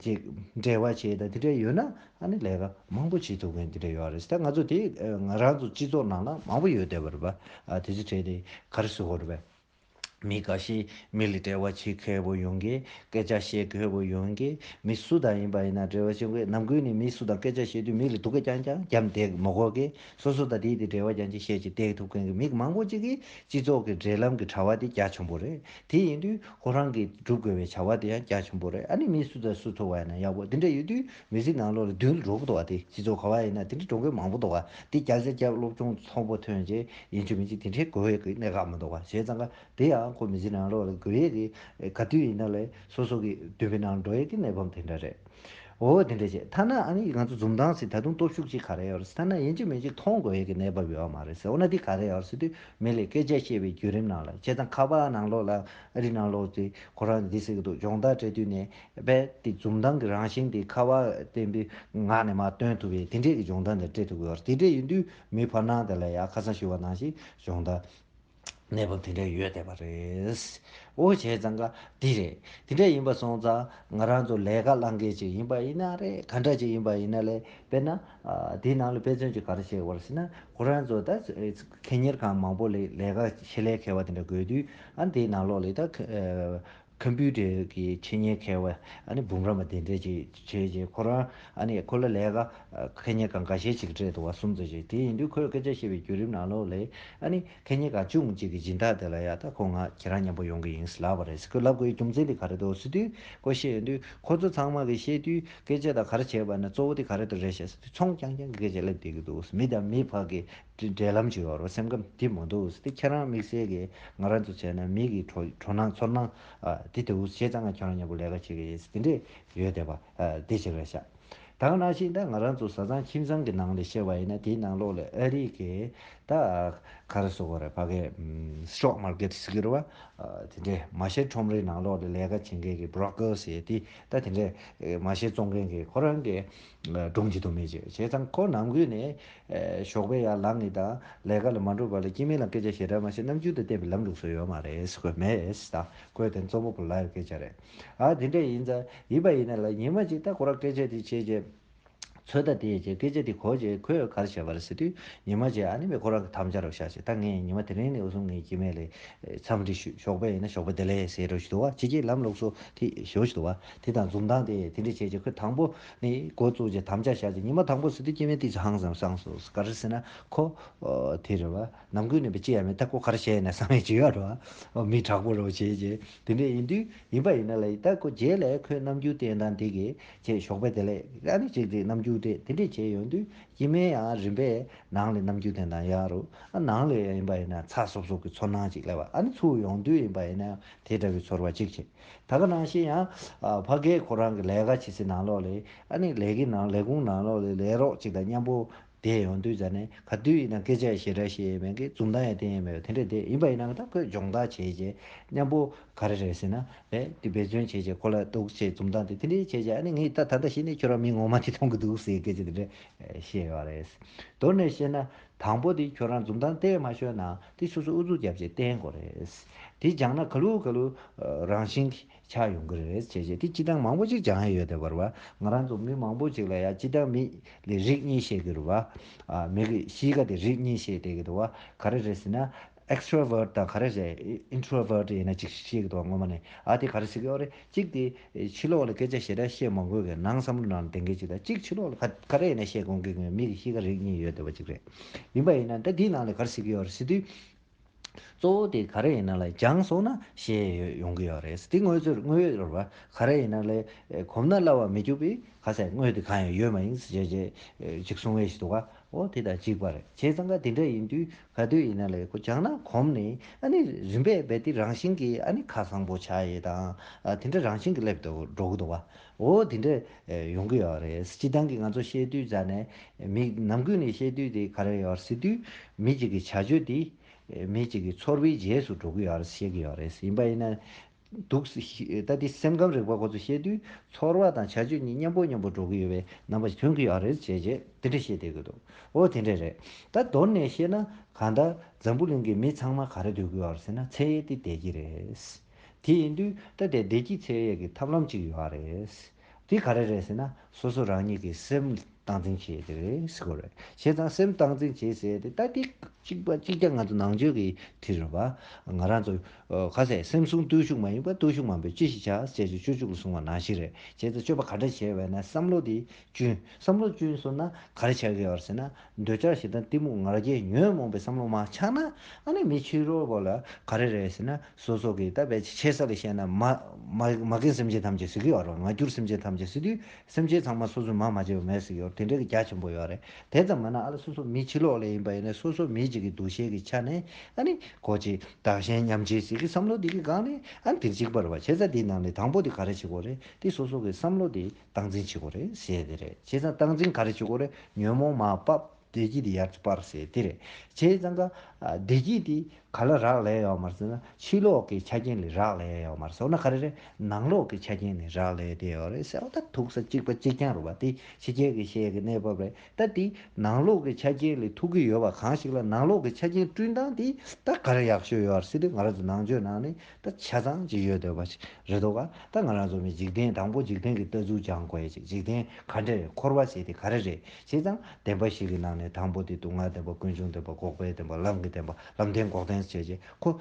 ཅིག་འབྲེལ་བ་བྱེད་དང་དེ་འདྲ་ཡོད་ན། ཨ་ནི་ལས་ཀ་མང་པོ་བྱེད་ཐུབ་མཁན་དེ་འདྲ་ཡོད་རེད། ད་ང་ཚོ་དེ་ང་རང་ཚོ་སྤྱི་ཚོགས་ནང་ལ་མང་པོ་ཡོད་བསྡད་པ་རེད་པ། ཨ་དེ་ཚོ་གྲས་དེ་ག་རེ་ཟེར་དགོས་རེད་པས། མི་འགའ་ཤས་མི་ལ་འབྲེལ་བ་བྱེད་མཁས་པོ་ཡོང་གི། སྐད་ཆ་བཤད་མཁས་པོ་ཡོང་གི། མི་སུ་དང་ཡིན་པ་ཡིན་ན་འབྲེལ་བ་བྱེད་དགོས། ནམ་རྒྱུན་ནས་མི་སུ་དང་སྐད་ཆ་བཤད་དུས་མི་ལ་སྡུག་སྐད་རྐྱང་རྐྱང་བརྒྱབ་བསྡད་མ་དགོས་གི། སོ་སོ་དང་དེའི་དེ་འབྲེལ་བ་རྐྱང་རྐྱང་བཤད་ཅིག་བསྡད་ཐུབ་མཁན་གྱི་མི་མང་པོ་ཅིག་གིས་སྤྱི་ཚོགས་ཀྱི་འབྲེལ་ལམ་གྱི་དྲ་བ་དེ་རྒྱ་ཆེན་པོ་རེད། དེ་ཡིན་དུས་ཁོ་རང་གིས་སྒྲུབ་དགོས་པའི་བྱ་བ་དེ་ཡང་རྒྱ་ཆེན་པོ་རེད། ཨ་ནི་མི་སུ་དང་སུ་ཐུག་པ་ཡིན་ན་ཡག་པོ། དེ་འདྲ་ཡོད་དུས་མི་ཚེ་ནང་ལོགས་ལ་མདུན་ལ་འགྲོ་གི་འདུག་བ། དེ་སྤྱི་ཚོགས་ག་བ་ཡིན་ན་དེ་འདྲ་འགྲོ་མཁན་མང་པོ་འདུག་བ། དེ་རྒྱ་ཆེ་རྒྱ་སློབ་སྦྱོང་མཐོན་པོ་ཐོན་རྗེས་ཡིན་གཅིག་མིན་གཅིག་དེ་འདྲའི་དགོས་ཡས་ཀྱི་གནད་འགག་མི་འདུག་བ། བྱས་ཙང་ཀ་དེ་ཡང་ཁོ་མི་ཚེ་ནང་ལོགས་ལ་དགོས་ཡས་ཀྱི་ག་དུས་ཡིན་ན་ལས་སོ་སོ་གི་འདུན་པའི་ནང་འགྲོ་ཡས་ཀྱི་གནས་བབ་དེ་འདྲ་རེད། འོ་དེ་འདྲ་བྱས། ཐ་ན་ཨ་ནི་ང་ཚོ་འཛུམ་མདངས་ཟེར་ད་དུང་སྟོབས་ཤུགས་ཅིག་ག་རེ་ཡོད་རེད་ཟེར། ཐ་ན་ཡིན་གཅིག་མིན་གཅིག་མཐོང་དགོས་ཡས་ཀྱི་གནས་བབ་ཡོད་མ་རེད་ཟེར། འོ་ན་དེ་ག་རེ་ཡོད་རེད་ཟེར་དུས་མི་ལ་སྐད་ཆ་བཤད་པའི་བརྒྱུད་རིམ་ནང་ལ། བྱས་ཙང་ཁ་པར་ནང་ལོགས་ལ་ཨ་རི་ནང་ལོགས་དེ་ཁོ་རང་འདི་ཟེར་གི་འདུག་སྦྱོང་བརྡར་སྤྲད་དུས་ནས་རྦད་དེ་འཛུམ་མདངས་ཀྱི་རང་བཞིན་དེ་ཁ་པར་བརྟེན་པའི་ངག་ནས་མར་སྟོན་ཐུབ་པའི་དེ་འདྲས་ཀྱི་སྦྱོང་བརྡར་འདི་སྤྲད་ཐུབ་ཀྱི་ཡོད་རེད། དེ་འདྲས་ཡིན་དུས་མི་བར་སྣང་དེ་ལ་ཡང་ཁ་སང་ཞུས་པ་ནང་བཞིན་སྦྱོང་བརྡར་གནས་བབ་དེ་འདྲ་ཡོད་བསྡད་པ་རེད། འོ་བྱས་ཙང་ཀ་འདི་རེད། དེ་འདྲ་ཡིན་པ་སོང་ཙང་ང་རང་ཚོ་ལས་ཀ་བླང་མཁན་ཅིག་ཡིན་པ་ཡིན་ན་རེད། ག་འདྲ་ཅིག་ཡིན་པ་ཡིན་ན་ལས། དཔེར་ན་ཨ་དེའི་ནང་ལ་དཔེ་མཚོན་ཅིག་ག་རེ་བྱས་པ་རེད་ཟེར་ན། ཁོ་རང་ཚོ་ད་ཁེ་གཉེར་ཁང་མང་པོ་ལས་ལས་ཀ་ཆེད་ལས་མཁས་པ་དེ་འདྲ་དགོས་དུས། ཨ་དེའི་ནང་ལོགས་ལ་ད་ཁ་ཨ་ཁམ་པུ་ཊར་གྱི་ཆེད་གཉེར་མཁས་པ་ཨ་ནི་འབུམ་རམས་པ་དེ་འདྲས་ཅིག་བྱས་རྗེས་ཁོ་རང་ཨ་ནི་ཁོ་ལ་ལས་ཀ་ཨ་ཁེ་གཉེར་ཁང་འགའ་ཤས་ཅིག་སྤྲད་འདུག་བ། གསུམ་ཙམ་ཅིག་དེ་ཡིན་དུས་ཁོས་སྐད་ཆ་བཤད་པའི་བརྒྱུད་རིམ་ནང་ལོགས་ལ་ཨ་ནི་ཁེ་གཉེར་ཁང་ཆུང་ངུ་ཅིག་གི་སྦྱིན་བདག་དེ་ལ་ཡ་ད་ཁོ་ང་ཁྱེད་རང་མཉམ་པོ་ཡོང་གི་ཡིན་ལབ་པ་རེད། ཁོས་ལབ་དགོས་རྒྱུ་མཚན་དེ་ག་རེ་འདུག་ཟེར་དུས། ཁོ་བཤད་ཡོང་དུས་ཁོ་ཚོ་ཚང་མ་གིས་བཤད་དུས་སྐད་ཆ་དང་ག་རེ་བྱས་པ་ན་གཙོ་བོ་དེ་ག་རེ་འདུག་རེད་ཤག་ཟེར་དུས། ཚོང་རྐྱང་རྐྱང་གི་སྐད་ཆ་སླེབས་བསྡད་ཀྱི་འདུག་མི་དང་མི་བར་གྱི་འབྲེལ་ལམ་ཅིག་ཡོད་རེད། སེམས་ཁམས་དེ་མི་འདུག་ཟེར་དུས། ཁྱེད་རང་དམིགས་བསལ་གྱི་ང་རང་ཚོ་བྱས་ན་མི་གི་སྤྲོ་སྤྲོ་སྣང་ཚོར་སྣང་ཨ་དེ་འདུག་བྱས་ཙང་ང་ཁྱོད་རང་མཉམ་པོ་ལས་ཀ་བྱེད་ཀྱི་ཡིན་ཟེར་དེ་འདྲས་ཡོད་བསྡད་པ་ཨ་དེ་ཅིག་རེད་ཤག་ད་ག་ནང་བཞིན་ད་ང་རང་ཚོ་བཟའ་ཚང་ཁྱིམ་ཚང་གི་ནང་ལ་བཤད་པ་ཡིན་ན། དེའི་ནང་ལོགས་ལ་ཨ་རི་གི་ད་ག་རེ་ཟེར་དགོས་རེད། ཕ་གི་ཨམ་སི་ཊོག་མར་ཀེཊ་ཟེར་གྱི་རེད་བ། ཨ་དེ་འདྲའི་མ་ཤེ་ཁྲོམ་རའི་ནང་ལོགས་ལ་ལས་ཀ་བྱེད་མཁན་གྱི་བྷི་རོ་ཀར་ཟེར་དེ། ད་དེ་འདྲའི་ཨེ་མ་ཤེ་བཙོང་མཁན་གྱི་ཁོ་རང་གི་ཨ་སྒྲུང་ཅིག་འདུག་མི་ཅིག་བྱས་ཙང་ཁོ་ནམ་རྒྱུན་ནས་ཨེ་ཞོགས་པའི་ཡར་ལངས་ནས་དང་ལས་ཀ་ལ་མ་འགྲོ་བར་ལ་སྐྱེ་དམན་ལ་སྐད་ཆ་ཞེ་དྲག་མ་བཤད། རྣམ་འགྱུར་དང་བསྟན་པའི་ལམ་ལུགས་སུ་ཡོད་མ་རེད་ཟེར་གྱི་མེད་ཟེར། ད་ཁོས་དེ་གཙོ་བོ་ཁོ་ལབ་ཡོད་སྐད་ཆ་རེད། ཨ་དེ་འདྲ་ཡིན་ཙང་ཡིན་པ་ཡིན་ན་ལ་ཉི་མ་གཅིག་ད་ཁོ་རང་སྐད་ཆ་དེ་བྱས་རྗེས། ཚོད་ལྟ་དེ་བྱས་སྐད་ཆ་དེ་གོ་རྗེས་ཁོས་ག་རེ་བྱས་པ་རེད་ཟེར་དུས། ཉི་མ་གཅིག་ཨ་ནི་མི་ཁོ་རང་གི་དམ་བཅའ་རུ་བཞག་བྱས། ད་ངས་ཉི་མ་དེ་རིང་ནས་འུ་ཚོ་ངའི་སྐྱེ་དམན་ལ་འཚམས་འདྲི་ཞུ། ཞོགས་པ་ཡིན་ན་ཞོགས་པ་བདེ་ལེགས་ཟེར་རོ་ཞུ་འདུག་བ། ཕྱི་རྒྱལ་ལམ་ལུགས་སུ་དེ་ཞོ་ཞུ་འདུག་བ། དེ་དང་འཛུམ་མདངས་དེ་དེ་འདྲ་བྱས་རྗེས་ཁོས་དང་པོ་ནས་འགོ་བཙུགས་རྗེས་དམ་བཅའ་བཞག་རྗེས་ཉི་མ་དང་པོ་ཟེར་དུས་སྐྱེ་དམན་དེ་ཚོ་ཧང་སངས་སངས་སོང་། ག་རེ་ཟེར་ན་ཁོ་ཨོ་དེ་རེད་བ། ནམ་རྒྱུན་ནས་པ་ཅི་ཡང་མེད། ད་ཁོ་ག་རེ་བྱས་ཡིན་ན་བསམ་ཡས་ཅིག་ཡོད་རེད་བ། ཨོ་མི་དྲག་པོ་རེད་བ་བྱས་རྗེས་དེ་འདྲ་ཡིན་དུས། ཡིན་པ་ཡིན་ན་ལ་ཡི་ད་ཁོ་རྗེས་ལ་ཁོའི་རྣམ་འགྱུར་བསྟན་སྟངས་དེ་གིས་བྱས་ཞོགས་པ་དེ་ལས་ཨ་ནི་ཅིག་ཅིག་རྣམ་འགྱུར་དེ་དེ་འདྲས་བྱས་ཡོང་དུས། སྐྱེ་དམན་ཡང་རིམ་པས་ནང་ལ་རྣམ་འགྱུར་བསྟན་སྟངས་ཡག་རུ། ཨ་ནང་ལ་ཡིན་པ་ཡིན་ན་ཚ་སོབ་སོབ་ཀྱི་ཚོར་སྣང་ཅིག་སླེབས་པ། ཨ་ནི་ཚུར་ཡོང་དུས་ཡིན་པ་ཡིན་ན་དེ་འདྲ་བའི་ཚོར་བ་ཅིག་བྱས། ད་ག་ནང་བཞིན་ཡང་ཨ་ཕ་གིར་ཁོ་རང་གི་ལས་ཀ་བྱེད་སའི་ནང་ལོགས་ལ། ཨ་ནི་ལས་ཀའི་ནང་ལས་ཁུངས་ནང་ལོགས་ལ་ལས་རོགས་ཅིག་དང་མཉམ་པོ་བསྡད་ཡོང་དུས་ཙ་ནས་ག་དུས་ཡིན་ན་སྐད་ཆ་ཞེ་དྲག་བཤད་ཡས་མེད་གི། འཛུམ་མདངས་ཡང་བསྟན་ཡས་མེད་པ་དེ་འདྲས་བསྡད། ཡིན་པ་ཡིན་ན་ད་ཁོས་སྦྱོང་བརྡར་བྱས་རྗེས་མཉམ་པོ་ག་རེ་རེད་ཟེར་ན། རེད་དེ་འབད་བརྩོན་བྱས་རྗེས་ཁོ་ལ་འདུག་བྱས་འཛུམ་མདངས་དེ་དེ་འདྲས་བྱས་རྗེས་ཨ་ནི་ངས་ད་ད་ལྟ་ཤི་ནས་ཁྱོད་རང་མི་ངོ་མ་དེ་མཐོང་གི་འདུག་ཟེར་སྐད་ཆ་དེ་འདྲས་བཤད་ཡོད་རེད། མདོར་ནས་བཤད་ན་དང་པོ་དེ་ཁྱོད་རང་འཛུམ་མདངས་བསྟན་མ་ཤོར་ན་དེ་སོ་སོ་ཨུ་ཚུགས་རྒྱབ་བྱས་བསྟན་དགོས་རེད། དེ་སྦྱངས་ན་ག་ལུ་ག་ལུ་རང་བཞིན་གྱི་ཆགས་ཡོང་གི་རེད། བྱས་རྗེས་དེ་སྤྱིར་བཏང་མང་པོ་ཅིག་སྦྱང་ཡ་ཡོད་བསྡད་པ་རེད་བ། ང་རང་ཚོ་མི་མང་པོ་ཅིག་ལ་ཡ་སྤྱིར་བཏང་མི་ལ་རིགས་གཉིས་བཤད་ཀྱི་རེད་བ། ཨ་མི་གི་གཤིས་ཀ་དེ་རིགས་གཉིས་བཤད་བསྡད་ཀྱི་འདུག་བ། ག་རེ་རེད་ཟེར་ན། ཨེགས་ཊྲོ་ཝར་ཊི་དང་ག་རེ་ཟེར། ཨིན་ཊྲོ་ཝར་ཊི་ཡིན་ན་ཅིག་ཤེས་ཀྱི་འདུག་སྔོན་མ་ནས། ཨ་དེ་ག་རེ་ཟེར་གྱི་ཡོད་རེད། གཅིག་དེ་ཕྱི་ལོགས་ལ་སྐད་ཆ་ཞེ་དྲག་བཤད་མ་དགོས་མཁན། ནང་བསམ་བློ་ནང་ལ་ལྡན་མཁན་ཅིག་དང་། གཅིག་ཕྱི་ལོགས་ལ་ག་ག་རེ་ཡིན་ན་བཤད་དགོས་མཁན་གྱི་མི་གི་གཤིས་ཀ་རིགས་གཉིས་ཡོད་བསྡད་པ་ཅིག་རེད། ཡིན་པ་ཡིན་ན་ད་དེའི་ནང་ལ་ག་རེ་ཟེར་གྱི་ཡོད་རེད་ཟེར་དུས། གཙོ་བོ་དེ་ག་རེ་ཡིན་ན་ལ་སྦྱངས་སོང་ན་ཤེས་ཡོང་གི་ཡོད་རེད། དེ་དངོས་ཚོར་དངོས་ཡོད་རེད་བ། ག་རེ་ཡིན་ན་ལ་གོམས་ན་སླ་བ་མི་འཇུག་པའི་ཁ་ཟས་དངོས་དེ་གང་ཡང་ཡོད་མ་ཡིན་ཟེར་བྱས་བྱས་ཅིག་གསུང་བས་ཞིག་འདུག་ག་འོ་དེ་དང་གཅིག་པ་རེད། བྱས་ཙང་ཀ་དེ་འདྲ་ཡིན་དུས་ག་དུས་ཡིན་ན་ལས་ཁོ་སྦྱངས་ན་གོམས་ནས་ཨ་ནི་རིམ་པས་རྦད་དེ་རང་བཞིན་གྱིས་ཨ་ནི་ཁ་བཟང་པོ་ཆགས་ཡས་དང་། ཨ་དེ་འདྲ་རང་བཞིན་གྱིས་སླེབས་འགྲོ་གི་འདུག་བ། འོ་དེ་འདྲ་ཡོང་གི་ཡོད་རེད། སྤྱིར་བཏང་གི་ང་ཚོ་བཤད་དུས་ཙ་ནས་མི་ནམ་རྒྱུན་ནས་བཤད་དུས་དེ་ག་རེ་ཡོད་ཟེར་དུས། མི་གཅིག་གི་བྱ་སྤྱོད་དེ་མི་གཅིག་གི་ཚོར་བའི་རྗེས་སུ་འགྲོ་གི་ཡོད་རེད་བཤད་ཀྱི་ཡོད་རེད། ཡིན་པ་ཡིན་ན། འདུག་ད་དེ་སེམས་ཁམས་རིག་པ་ཁོ་ཚོ་བཤད་དུས་ཚོར་བ་དང་བྱ་སྤྱོད་གཉིས་མཉམ་པོ་མཉམ་པོ་འགྲོ་གི་ཡོད་པའི་རྣམ་པ་ཞིག་ཐོན་གི་ཡོད་རེད་བྱས་རྗེས་དེ་འདྲ་བཤད་བསྡད་ཀྱི་འདུག་འོ་དེ་འདྲ་རེད། ད་མདོར་ནས་བཤད་ན་གང་ལྟར་འཛམ་བུ་གླིང་གི་མི་ཚང་མ་ག་རེ་འདོད་ཀྱི་ཡོད་རེད་ཟེར་ན་ཚེ་འདི་བདེ་གི་རེད། དེ་ཡིན་དུས་ད་དེ་བདེ་སྐྱིད་འཚོལ་ཡས་ཀྱི་ཐབས་ལམ་ཅིག་ཡོད་རེད། དེ་ག་རེ་རེད་ཟེར་ན་སོ་སོ་རང་ཉིད་ཀྱི་སེམས་སྟངས་འཛིན་བྱེད་ཡས་དེ་རེད་ཟེར་གོ་རེད། བྱས་ཙང་སེམས་སྟངས་འཛིན་བྱེད་ཟེར་ཡས་དེ་ད་དེ། གཅིག་པ་གཅིག་རྐྱང་ང་ཚོ་ནང་ཆོས་ཀྱི་དེ་རེད་བ། ང་རང་ཚོ་ཨ་ག་ཟེར། སེམས་བཟུང་བརྟུལ་ཞུགས་མ་ཡིན་པ། བརྟུལ་ཞུགས་མ་འབད་ཅི་ཞིག་བྱ་ཞེས་བཅུ་གཅིག་ལ་གསུངས་པ་ནང་བཞིན་རེད། བྱས་ཙང་སྤྱོད་པ་ག་འདྲ་བྱས་པས་ན་བསམ་བློ་དེ་གཅུན། བསམ་བློ་གཅུན་སོང་ན་ག་རེ་ཆགས་ཀྱི་ཡོད་རེད་ཟེར་ན། འདོད་ཆགས་ཞེ་སྡང་གཏི་མུག་ང་རྒྱལ་ཉོན་མོངས་པའི་བསམ་བློ་མར་ཆགས་ན། ཨ་ནི་མི་ཕྱི་རོལ་པོ་ལ་ག་རེ་རེད་ཟེར་ན། སོ་སོ་གི་ད་བས་ཆེ་ས་ལ་བཤད་ན་མ་མ་མ་རྒན་སེམས་ཅན་ཐམས་ཅད་ཟེར་གྱི་ཡོད་རེད། མ་གྱུར་སེམས་ཅན་ཐམས་ཅད་ཟེར་དུས། སེམས་ཅན་ཚང་མ་སོ་སོས་མ་མ་བྱས་པ་མེད་ཟེར་གྱི་ཡོད་རེད། དེ་འདྲ་གི་རྒྱ་ཆེན་པོ་ཡོད་རེད། དེ་ཙམ་མིན་ན་ཨ་ལ་སོ་སོ་མི་ཕྱི་ལོགས་ལ་ཡིན་པ་ཡིན་ན། སོ་སོ་མི་གཅིག་གི་འདུ་ཤེས་ཀྱི་ཆ་ནས་ཨ་ནི་གོ་ཅི་བདག་གཞན་མཉམ་བརྗེ་ཟེར་གྱི་བསམ་བློ་འདི་གི་སྒང་ནས་ཨ་ནི་དེར་གཅིག་པ་རེད་བ། བྱས་ཙང་དེའི་ནང་ནས་དང་པོ་དེ་ག་རེ་བྱེད་དགོས་རེད། དེ་སོ་སོ་གི་བསམ་བློ་དེ་སྟངས་འཛིན་བྱེད་དགོས་རེད་ཟེར་དེ་རེད། བྱས་ཙང་སྟངས་འཛིན་ག་རེ་བྱེད་དགོས་རེད། ཉོན་མོངས་མར་སྤར། བདེ་སྐྱིད་དེ་ཡར་སྤར་ཟེར་དེ་རེད། བྱས་ཙང་ཀ་ཨ་བདེ་སྐྱིད་དེ་ག་ལ་རག་ལས་ཡོད་མ་རེད་ཟེར་ན། ཕྱི་ལོགས་ཀྱི་ཆ་རྐྱེན་ལས་རག་ལས་ཡོད་མ་རེད། འོ་ན་ག་རེ་རེད། ནང་ལོགས་ཀྱི་ཆ་རྐྱེན་ལས་རག་ལས་དེ་ཡོད་རེད་ཟེར། འོ་ད་ཐུག་ས་གཅིག་པ་གཅིག་རྐྱང་རེད་བ། དེ་ཕྱི་རྒྱལ་གྱི་ཤེས་ཀྱི་གནས་བབ་རེད། ད་དེ་ནང་ལོགས་ཀྱི་ཆ་རྐྱེན་ལས་ཐུག་གི་ཡོད་པ་གང་ཞིག་ལ། ནང་ལོགས་ཀྱི་ཆ་རྐྱེན་བསྐྲུན་སྟངས་དེ་ད་ག་རེ་ཡག་ཤོས་ཡོད་རེད་ཟེར་དུས། ང་རང་ཚོ་ནང་ཆོས་ནང་ནས་ད་ཆ་ཚང་ཅིག་ཡོད་བསྡད་པ་ཞིག་རེད་འདུག་ག། ད་ང་རང་ཚོ་མི་འཇིག་རྟེན་དང་པོ་འཇིག་རྟེན་གྱི་ལྟ་ཚུལ་སྦྱང་དགོས་ཡ་ཅིག་འཇིག་རྟེན་ག་འདྲ་རེད། འཁོར་བ་ཟེར་དེ་ག་རེ་རེད། བྱས་ཙང་བདེན་པ་བཞི་གི་ནང་ནས་དང་པོ་དེ་སྡུག་བསྔལ་བདེན་པ། ཀུན་འབྱུང་བདེན་པ། འགོག་པའི་བདེན་པ། ལམ་གྱི་བདེན་པ། ལམ་བདེན་འགོག་བདེན་བྱས་རྗེས་ཁོ་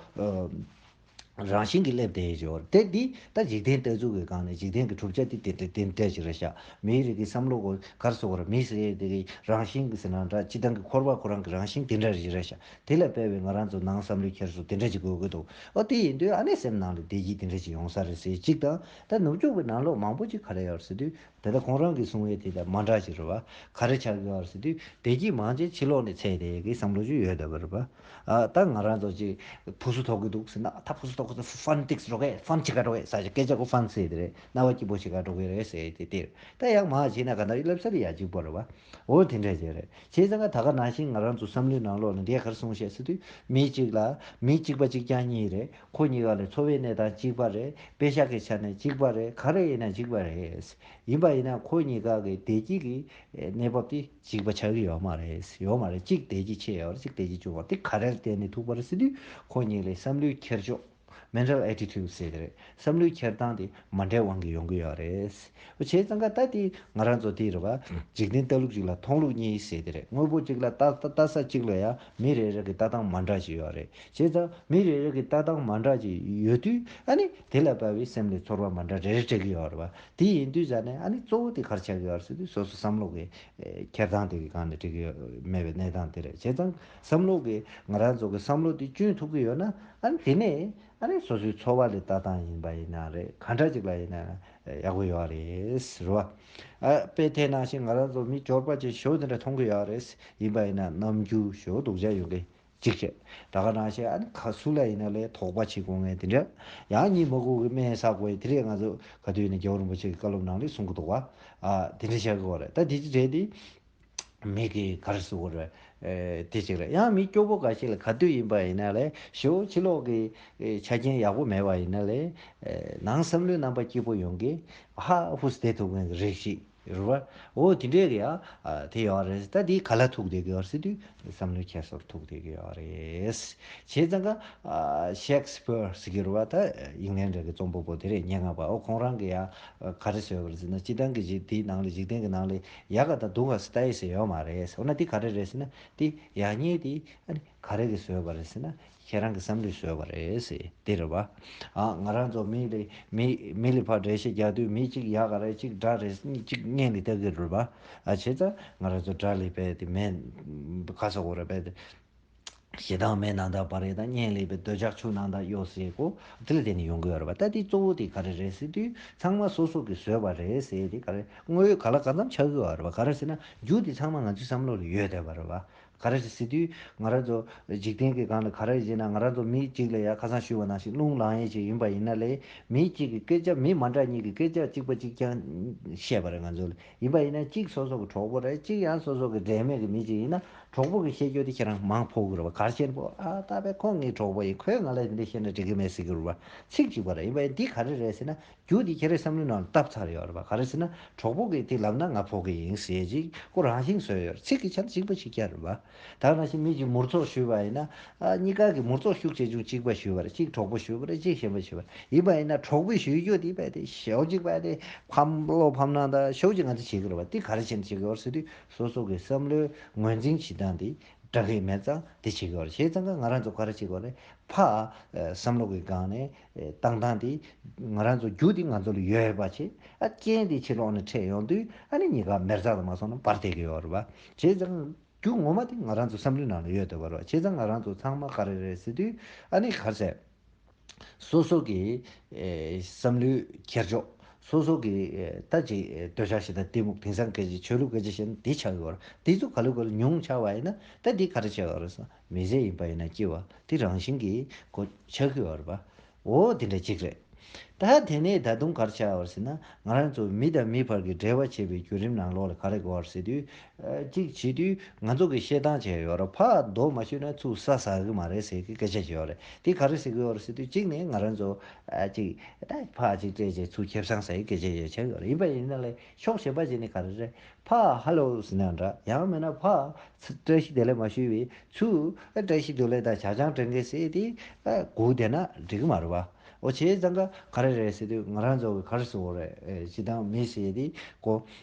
ཨ་རང་བཞིན་གྱིས་སླེབས་བསྡད་ཡོད་ཅོག་དེ་འདི་ད་འཇིག་རྟེན་ལྟ་ཚུལ་གྱི་སྒང་ནས་འཇིག་རྟེན་གྱི་གྲུབ་ཆ་དེ་དེ་འདྲ་དེ་འདྲ་ཞིག་རེད་ཤག་མིའི་རིགས་ཀྱི་བསམ་བློ་གོ་གར་སོགས་ར། མི་ཟེར་དེ་གི་རང་བཞིན་གྱི་ཟེར་ན་འདྲ། སྤྱི་བཏང་གི་འཁོར་བ་ཁོ་རང་གི་རང་བཞིན་དེ་འདྲ་རེད་ཤག་དེ་ལ་དཔག་པའི་ང་རང་ཚོ་ནང་བསམ་བློའི་འཁྱེར་སོ་དེ་འདྲ་ཅིག་དགོས་ཀྱི་འདུག་འོ་དེ་ཡིན་དུས་ཨ་ནི་སེམས་ནང་ལ་བདེ་སྐྱིད་དེ་འདྲ་ཅིག་ཡོང་ས་རེད་ཟེར་གཅིག་དང་། ད་ནུབ་ཕྱོགས་པའི་ནང་ལོགས་མང་པོ་ཅིག་ག་རེ་ཡོད་ཟེར་དུས། དེ་ལྟ་ཁོང་རང་གིས་གསུང་ཡས་དེ་དང་མ་འདྲ་ཞིག་རེད་བ། ག་རེ་ཆགས་ཀྱི་ཡོད་ཟེར་དུས། བདེ་སྐྱིད་མང་ཆེ་ཕྱི་ལོགས་ནས་འཚོལ་བསྡད་ཀྱི་བསམ་བློ་ཅིག་ཡོད་བསྡད་པ་རེད་བ། ཨ་ད་ང་རང་ཚོ་ཅིག་བུ་གསོ་ཐོབ་ཀྱི་འདུག་ཟེར་ན། ད་བུ་གསོ་ཐོབ་ཀྱི་འདུག་ཧྥན་ཏིག་རོགས་ཧྥན་ཅིག་ག་རོགས་ཟེར་ཅིག་སྐད་ཆ་གོ་ཧྥན་ཟེར་དེ་རེད། རྣ་བ་སྐྱིད་པོ་ཞིག་ག་འགྲོ་གི་རེད་ཟེར་དེ་དེ་རེད། ད་ཡང་མ་བྱས་ན་ག་ད་སླེབས་ས་རེད་ཡ། གཅིག་པོ་རེད་བ། འོ་དེ་འདྲ་ཅིག་རེད། བྱས་ཙང་ད་ག་ནང་བཞིན་ང་རང་ཚོ་བསམ་བློའི་ནང་ལོགས་ནས་འདི་གར་གསུངས་བཤད་ཟེར་དུས། མི་གཅིག་ལ་མི་གཅིག་པ་གཅིག་རྐྱང་གཉིས་རེད། ཁོ་གཉིས་ཀ་ལ་འཚོ་བའི་གནས་སྟངས་གཅིག་པ་རེད། པེ་ཤག་གི་ཆ་ནས་གཅིག་པ་རེད། ག་རེ་ཡིན་ན་གཅིག་པ་རེད། ཡིན་པ་ཡིན་ན་ཁོ་གཉིས་ཀ་གི་བདེ་སྐྱིད་ཀྱི་གནས་བབ་དེ་གཅིག་པ་ཆགས་ཀྱི་ཡོད་མ་རེད། ཡོད་མ་རེད། གཅིག་བདེ་སྐྱིད་ཆེ་ཡོད་རེད། གཅིག་བདེ་སྐྱིད་ཆུང་བ་རེད། དེ་ག་རེར་བརྟེན་ནས་ཐུག་པ་རེད་ཟེར་དུས། ཁོ་གཉིས་ལ་བསམ་བློའི་འཁྱེར་ཕྱོགས། Mental attitude ཟེར་དེ་རེད། བསམ་བློའི་འཁྱེར་སྟངས་དེ་མ་འདྲའི་དབང་གིས་ཡོང་གི་ཡོད་རེད། བྱས་ཙང་ཀ་ད་དེ་ང་རང་ཚོ་དེ་རེད་བ། འཇིག་རྟེན་ལྟ་ལུགས་གཅིག་ལ་མཐོང་ལུགས་གཉིས་ཟེར་དེ་རེད། དངོས་པོ་གཅིག་ལ་ལྟ་ལྟ་ལྟ་ས་གཅིག་ལ་ཡང་མི་རེ་རེ་གི་ལྟ་སྟངས་མ་འདྲ་ཞིག་ཡོད་རེད། བྱས་ཙང་མི་རེ་རེ་གི་ལྟ་སྟངས་མ་འདྲ་ཞིག་ཡོད་དུས། ཨ་ནི་དེ་ལ་དཔག་པའི་སེམས་ལ་ཚོར་བ་མ་འདྲ་རེ་རེ་སྤྲད་ཀྱི་ཡོད་རེད་བ། དེ་ཡིན་དུས་ཙང་ནས་ཨ་ནི་གཙོ་བོ་དེ་ག་རེ་ཆགས་ཀྱི་ཡོད་རེད་ཟེར་དུས། སོ་སོ་བསམ་བློ་གི་ཨེ་འཁྱེར་སྟངས་དེ་གི་སྒང་ནས་འགྲིག་གི་ཡོད་མེད་པའི་གནས་སྟངས་དེ་རེད། བྱས་ཙང་བསམ་བློ་གི་ང་རང་ཚོ་གི་བསམ་བློ་དེ་གཅུན་ཐུབ་ཀྱི་ཡོད་ན། ཨ་ནི་དེ་ནས་ཨ་ནི་སོ་སོའི་འཚོ་བ་ལ་ལྟ་སྟངས་ཡིན་པ་ཡིན་ན་རེད། ག་འདྲ་ཅིག་ལ་ཡིན་ན་ཡག་པོ་ཡོད་རེད་ཟེར་བ། ཨ་དཔེ་དེ་ནང་བཞིན་ང་རང་ཚོ་མི་འབྱོར་པ་ཅིག་ཞོ་དེ་འདྲ་མཐོང་གི་ཡོད་རེད། ཡིན་པ་ཡིན་ན་ནམ་རྒྱུན་ཞོ་སྡུག་ཅག་ཡོང་གི་གཅིག་བྱས། ད་ག་ནང་བཞིན་ཨ་ནི་ཁ་སུ་ལ་ཡིན་ན་ལས་དོགས་པ་བྱེད་དགོས་ངེས་དེ་འདྲ། ཡང་གཉིད་མ་ཁུག་གི་སྨན་ཟ་དགོས་དེ་རེད། ང་ཚོ་ག་དུས་ཡིན་ན་རྒྱལ་བ་རིན་པོ་ཆེ་གི་བཀའ་སློབ་ནང་ལས་གསུང་གི་འདུག་བ། ཨ་དེ་འདྲ་བྱ་དགོས་རེད། ད་དེ་ཅི་རེད་དེ། མི་གི་ག་རེ་ཟེར་དགོས་རེད། ཨེ་དེ་ཅིག་རེད། ཡང་མི་སྐྱོ་པོ་འགའ་ཞིག་ལ་ག་དུས་ཡིན་པ་ཡིན་ན་ལས་ཞོ་ཕྱི་ལོགས་ཀྱི་ཨེ་ཆ་རྐྱེན་ཡག་པོ་མེད་པ་ཡིན་ན་ལས་ཨེ་ནང་བསམ་བློའི་རྣམ་པ་སྐྱིད་པོ་ཡོང་གི་ཧ་ཧུས་བསྡད་ཐུབ་མཁན་གྱི་རིགས་ཤིག་རེད་བ། འོ་དེ་འདྲས་ཀྱི་ཡ་ཨ་དེ་ཡོད་རེད། ད་དེ་ག་ལ་ཐུག་བསྡད་ཀྱི་ཡོད་རེད་ཟེར་དུས། བསམ་བློའི་འཁྱེར་སོར་ཐུག་བསྡད་ཀྱི་ཡོད་རེད། བྱས་ཙང་ཀ་ཨ་ཤེག་སི་པི་ཡར་ཟེར་གྱི་རེད་བ། ད་ཨིང་ལན་ཌི་གི་རྩོམ་པ་པོ་དེ་རེད། སྙན་ངག་པ། འོ་ཁོང་རང་གི་ཡ་ག་རེ་བཟོས་པ་རེད་ཟེར་ན། སྤྱི་བཏང་གི་འཇིག་དེའི་ནང་ལ་འཇིག་རྟེན་གྱི་ནང་ལ་ཡག་ག་དང་སྡུག་ག་ཟེར་ལྟ་ཡས་ཟེར་ཡོད་མ་རེད། འོ་ན་དེ་ག་རེ་རེད་ཟེར་ན། དེ་ཡག་ཉེས་དེ་ཨ་ནི་ག་རེ་གིས་བཟོས་པ་རེད་ཟེར་ན། ཁྱེད་རང་གི་བསམ་བློས་བཟོས་པ་རེད་ཟེར་དེ་རེད་བ། ཨ་ང་རང་ཚོ་མི་ལ་མི་མི་ལ་ཕར་འགྲེལ་བཤད་རྒྱག་དུས་མི་གཅིག་ཡག་ག་རེད། གཅིག་དགྲ་རེད། གཅིག་གཉེན་ལ་ལྟ་གི་རེད་བ། ཨ་བྱས་ཙང་ང་རང་ཚོ་དགྲ་ལ་དཔེ་དེ་མེད་ག་ཟེར་དགོས་རེད། དཔེ་དེ་ཞེ་སྡང་མེ་ནང་དང་བར་ཡོད་དང་། གཉེན་ལ་དཔེ་འདོད་ཆགས་ཆུ་ནང་དང་གཡོ་ཟེར་གོ། དེ་ལ་བརྟེན་ནས་ཡོང་གི་ཡོད་རེད་བ། ད་དེ་གཙོ་བོ་དེ་ག་རེ་རེད་ཟེར་དུས། ཚང་མ་སོ་སོ་གིས་བཟོས་པ་རེད་ཟེར་དེ་ག་རེ། དངོས་ཡོད་ག་ལ་ག་ཙམ་ཆགས་ཀྱི་ཡོད་རེད་བ། ག་རེ་ཟེར་ན་རྒྱུ་དེ་ཚང་མ་ང་ཚོའི་བསམ་བློ་ལ་ཡོད་བསྡད་པ་རེད་བ། ག་རེ་ཟེར་དུས་ང་རང་ཚོ་འཇིག་རྟེན་གྱི་སྒང་ལ་ག་རེ་ཡིན་ན། ང་རང་ཚོ་མི་གཅིག་ལ་ཡ་ཁ་སང་ཞུས་པ་ནང་བཞིན་རླུང་ལངས་ཡས་ཅིག་ཡིན་པ་ཡིན་ན་ལས། མི་གཅིག་གི་སྐད་ཆ། མི་མ་འདྲ་གཉིས་ཀྱི་སྐད་ཆ་གཅིག་པ་གཅིག་རྐྱང་བཤད་པ་རེད་ང་ཚོ་ལ། ཡིན་པ་ཡིན་ན་གཅིག་སོ་སོ་གི་གྲོགས་པོ་རེད། གཅིག་ཡང་སོ་སོ་གི་འབྲེལ་མེད་ཀྱི་མི་གཅིག་ཡིན་ན། གྲོགས་པོ་གི་བཤད་རྒྱུ་དེ་ཁྱེད་རང་མང་ཕོག་གི་རེད་བ། ག་རེ་བྱས་ན་ཕོག་ཨ་ད་པས་ཁོང་ངའི་གྲོགས་པོ་ཡིན། ཁོས་ང་ལ་འདི་འདྲ་བཤད་ན་འགྲིག་གི་མེད་ཟེར་གི་རེད་བ། ཚིག་གཅིག་པ་རེད། ཡིན་པ་ཡིན་འདི་ག་རེ་རེད་ཟེར་ན། རྒྱུ་འདི་ཁྱེད་རའི་བསམ་བློའི་ནང་ལ་བཏབ་ཚར་ཡོད་རེད་བ། ག་རེ་ཟེར་ན་གྲོགས་པོ་གིས་དེ་ལབ་ན་ང་ཕོག་གི་ཡིན་ཟེར་ཅིག་ཁོ་རང་བཞིན་བཟོས་ཡོད་རེད། ཚིག་གི་ཆ་ནས་གཅིག་པ་གཅིག་རྐྱང་རེད་བ། ད་ནང་བཞིན་མི་གཅིག་མུར་ཚོགས་ཞུས་པ་ཡིན་ན། ཨ་གཉིས་ཀ་གི་མུར་ཚོགས་ཤུགས་ཆེ་ཆུང་གཅིག་པ་ཞུས་པ་རེད། གཅིག་གྲོགས་པོ་ཞུས་པ་རེད། གཅིག་གཞན་པ་ཞུས་པ་རེད། ཡིན་པ་ཡིན་ན་གྲོགས་པོས་ཞུ་རྒྱུ་དེ་བས་དེ་ཞོག་གཅིག་བས་དེ་ཕམ་བློ་ཕམ་ན་ད་ཞོག་གཅིག་ང་ཚོ་བྱེད་ཀྱི་རེད་བ། དེ་ག་རེ་བྱས་ནས་བྱེད་ཀྱི་ཡོད་རེད་ཟེར་དུས། སོ་སོ་གི་བསམ་བློའི་ངོས་འཛིན་བྱེད་སྟངས་དེ། དྲག་གི་མེད་ཙང་དེ་བྱེད་ཀྱི་ཡོད་རེད། བྱས་ཙང་ཀ་ང་རང་ཚོ་ག་རེ་བྱེད་དགོས་རེད། ཕ་བསམ་བློ་གི་སྒང་ནས་བཏང་སྟངས་དེ་ང་རང་ཚོ་རྒྱུ་དེ་ང་ཚོ་ལ་ཡོད་པ་བྱས། ཨ་རྐྱེན་དེ་ཕྱི་ལོགས་ནས་འཕྲད་ཡོང་དུས་ཨ་ནི་གཉིས་ཀ་མེར་ཙག་ཏུ་མ་སོང་ན་འབར་བསྡད་ཀྱི་ཡོད་རེད་པ། བྱས་ཙང་རྒྱུ་ངོ་མ་དེ་ང་རང་ཚོ་བསམ་བློའི་ནང་ལ་ཡོད་བསྡད་པ་རེད་པ། བྱས་ཙང་ང་རང་ཚོ་ཚང་མ་ག་རེ་རེད་ཟེར་དུས་ཨ་ནི་ག་རེ་ཟེར། སོ་སོ་གི་ཨེ་བསམ་བློའི་འཁྱེར་ཕྱོགས། སོ་སོ་གི་ཨེ་ད་ཅིག་ཨེ་འདོད་ཆགས་ཞེ་སྡང་གཏི་མུག་དེང་སང་སྐད་ཆ་ཆོས་ལུགས་སྐད་ཆ་བཤད་ན་དེ་ཆགས་ཡོད་རེད། དེ་ཚོ་ག་ལེ་ག་ལེ་ཉུང་ཆགས་པ་ཡིན་ན་ད་འདི་ག་རེ་ཆགས་ཡོད་རེད་ཟེར་ན། མི་ཚེ་ཡིན་པ་ཡིན་ན་སྐྱིད་པ་དེ་རང་བཞིན་གྱིས་གོ་ཆགས་ཀྱི་ཡོད་རེད་པ། འོ་དེ་འདྲ་ཅིག་རེད། ད་དེ་ནས་ད་དུང་ག་རེ་ཆགས་ཡོད་རེད་ཟེར་ན། ང་རང་ཚོ་མི་དང་མི་བར་གྱི་འབྲེལ་བ་བྱེད་པའི་བརྒྱུད་རིམ་ནང་ལོགས་ལ་ག་རེ་དགོས་རེད་ཟེར་དུས། ཨ་གཅིག་བྱེད་དུས་ང་ཚོ་གི་བཤད་སྟངས་བྱས་ཡོད་རེད། ཕར་རྡོ་མ་གཞུས་ན་ཚུར་ས་ཟ་གི་མ་རེད་ཟེར་གི་སྐད་ཆ་ཅིག་ཡོད་རེད། དེ་ག་རེ་ཟེར་གི་ཡོད་རེད་ཟེར་དུས། གཅིག་ནས་ང་རང་ཚོ་ཨ་གཅིག་ད་ཕར་གཅིག་སྤྲད་བྱས་ཚུར་ཁེ་བཟང་ཟ་ཡི་སྐད་ཆ་ཅིག་བྱས་ཡོད་རེད། ཡིན་པ་ཡིན་ན་ལས་ཕྱོགས་གཞན་པ་ཅིག་ནས་ག་རེ་རེད། ཕར་ཧ་ལོ་ཟེར་ན་འདྲ། ཡང་མིན་ན་ཕར་བཀྲ་ཤིས་བདེ་ལེགས་མ་ཞུས་པའི་ཚུར་ཨ་བཀྲ་ཤིས་བདེ་ལེགས་དང་ཇ་ཆང་འདྲེན་མཁན་ཟེར་དེ་ཨ་སྒུག་བསྡད་ན་འགྲིག་གི་མ་རེད་པ། འོ་བྱས་ཙང་ཀ་ག་རེ་རེད་ཟེར་དུས། ང་རང་ཚོ་གི་ག་རེ་ཟེར་དགོས་རེད། ཨེ་སྤྱིར་བཏང་མི་ཟེར་དེ་ཀོ་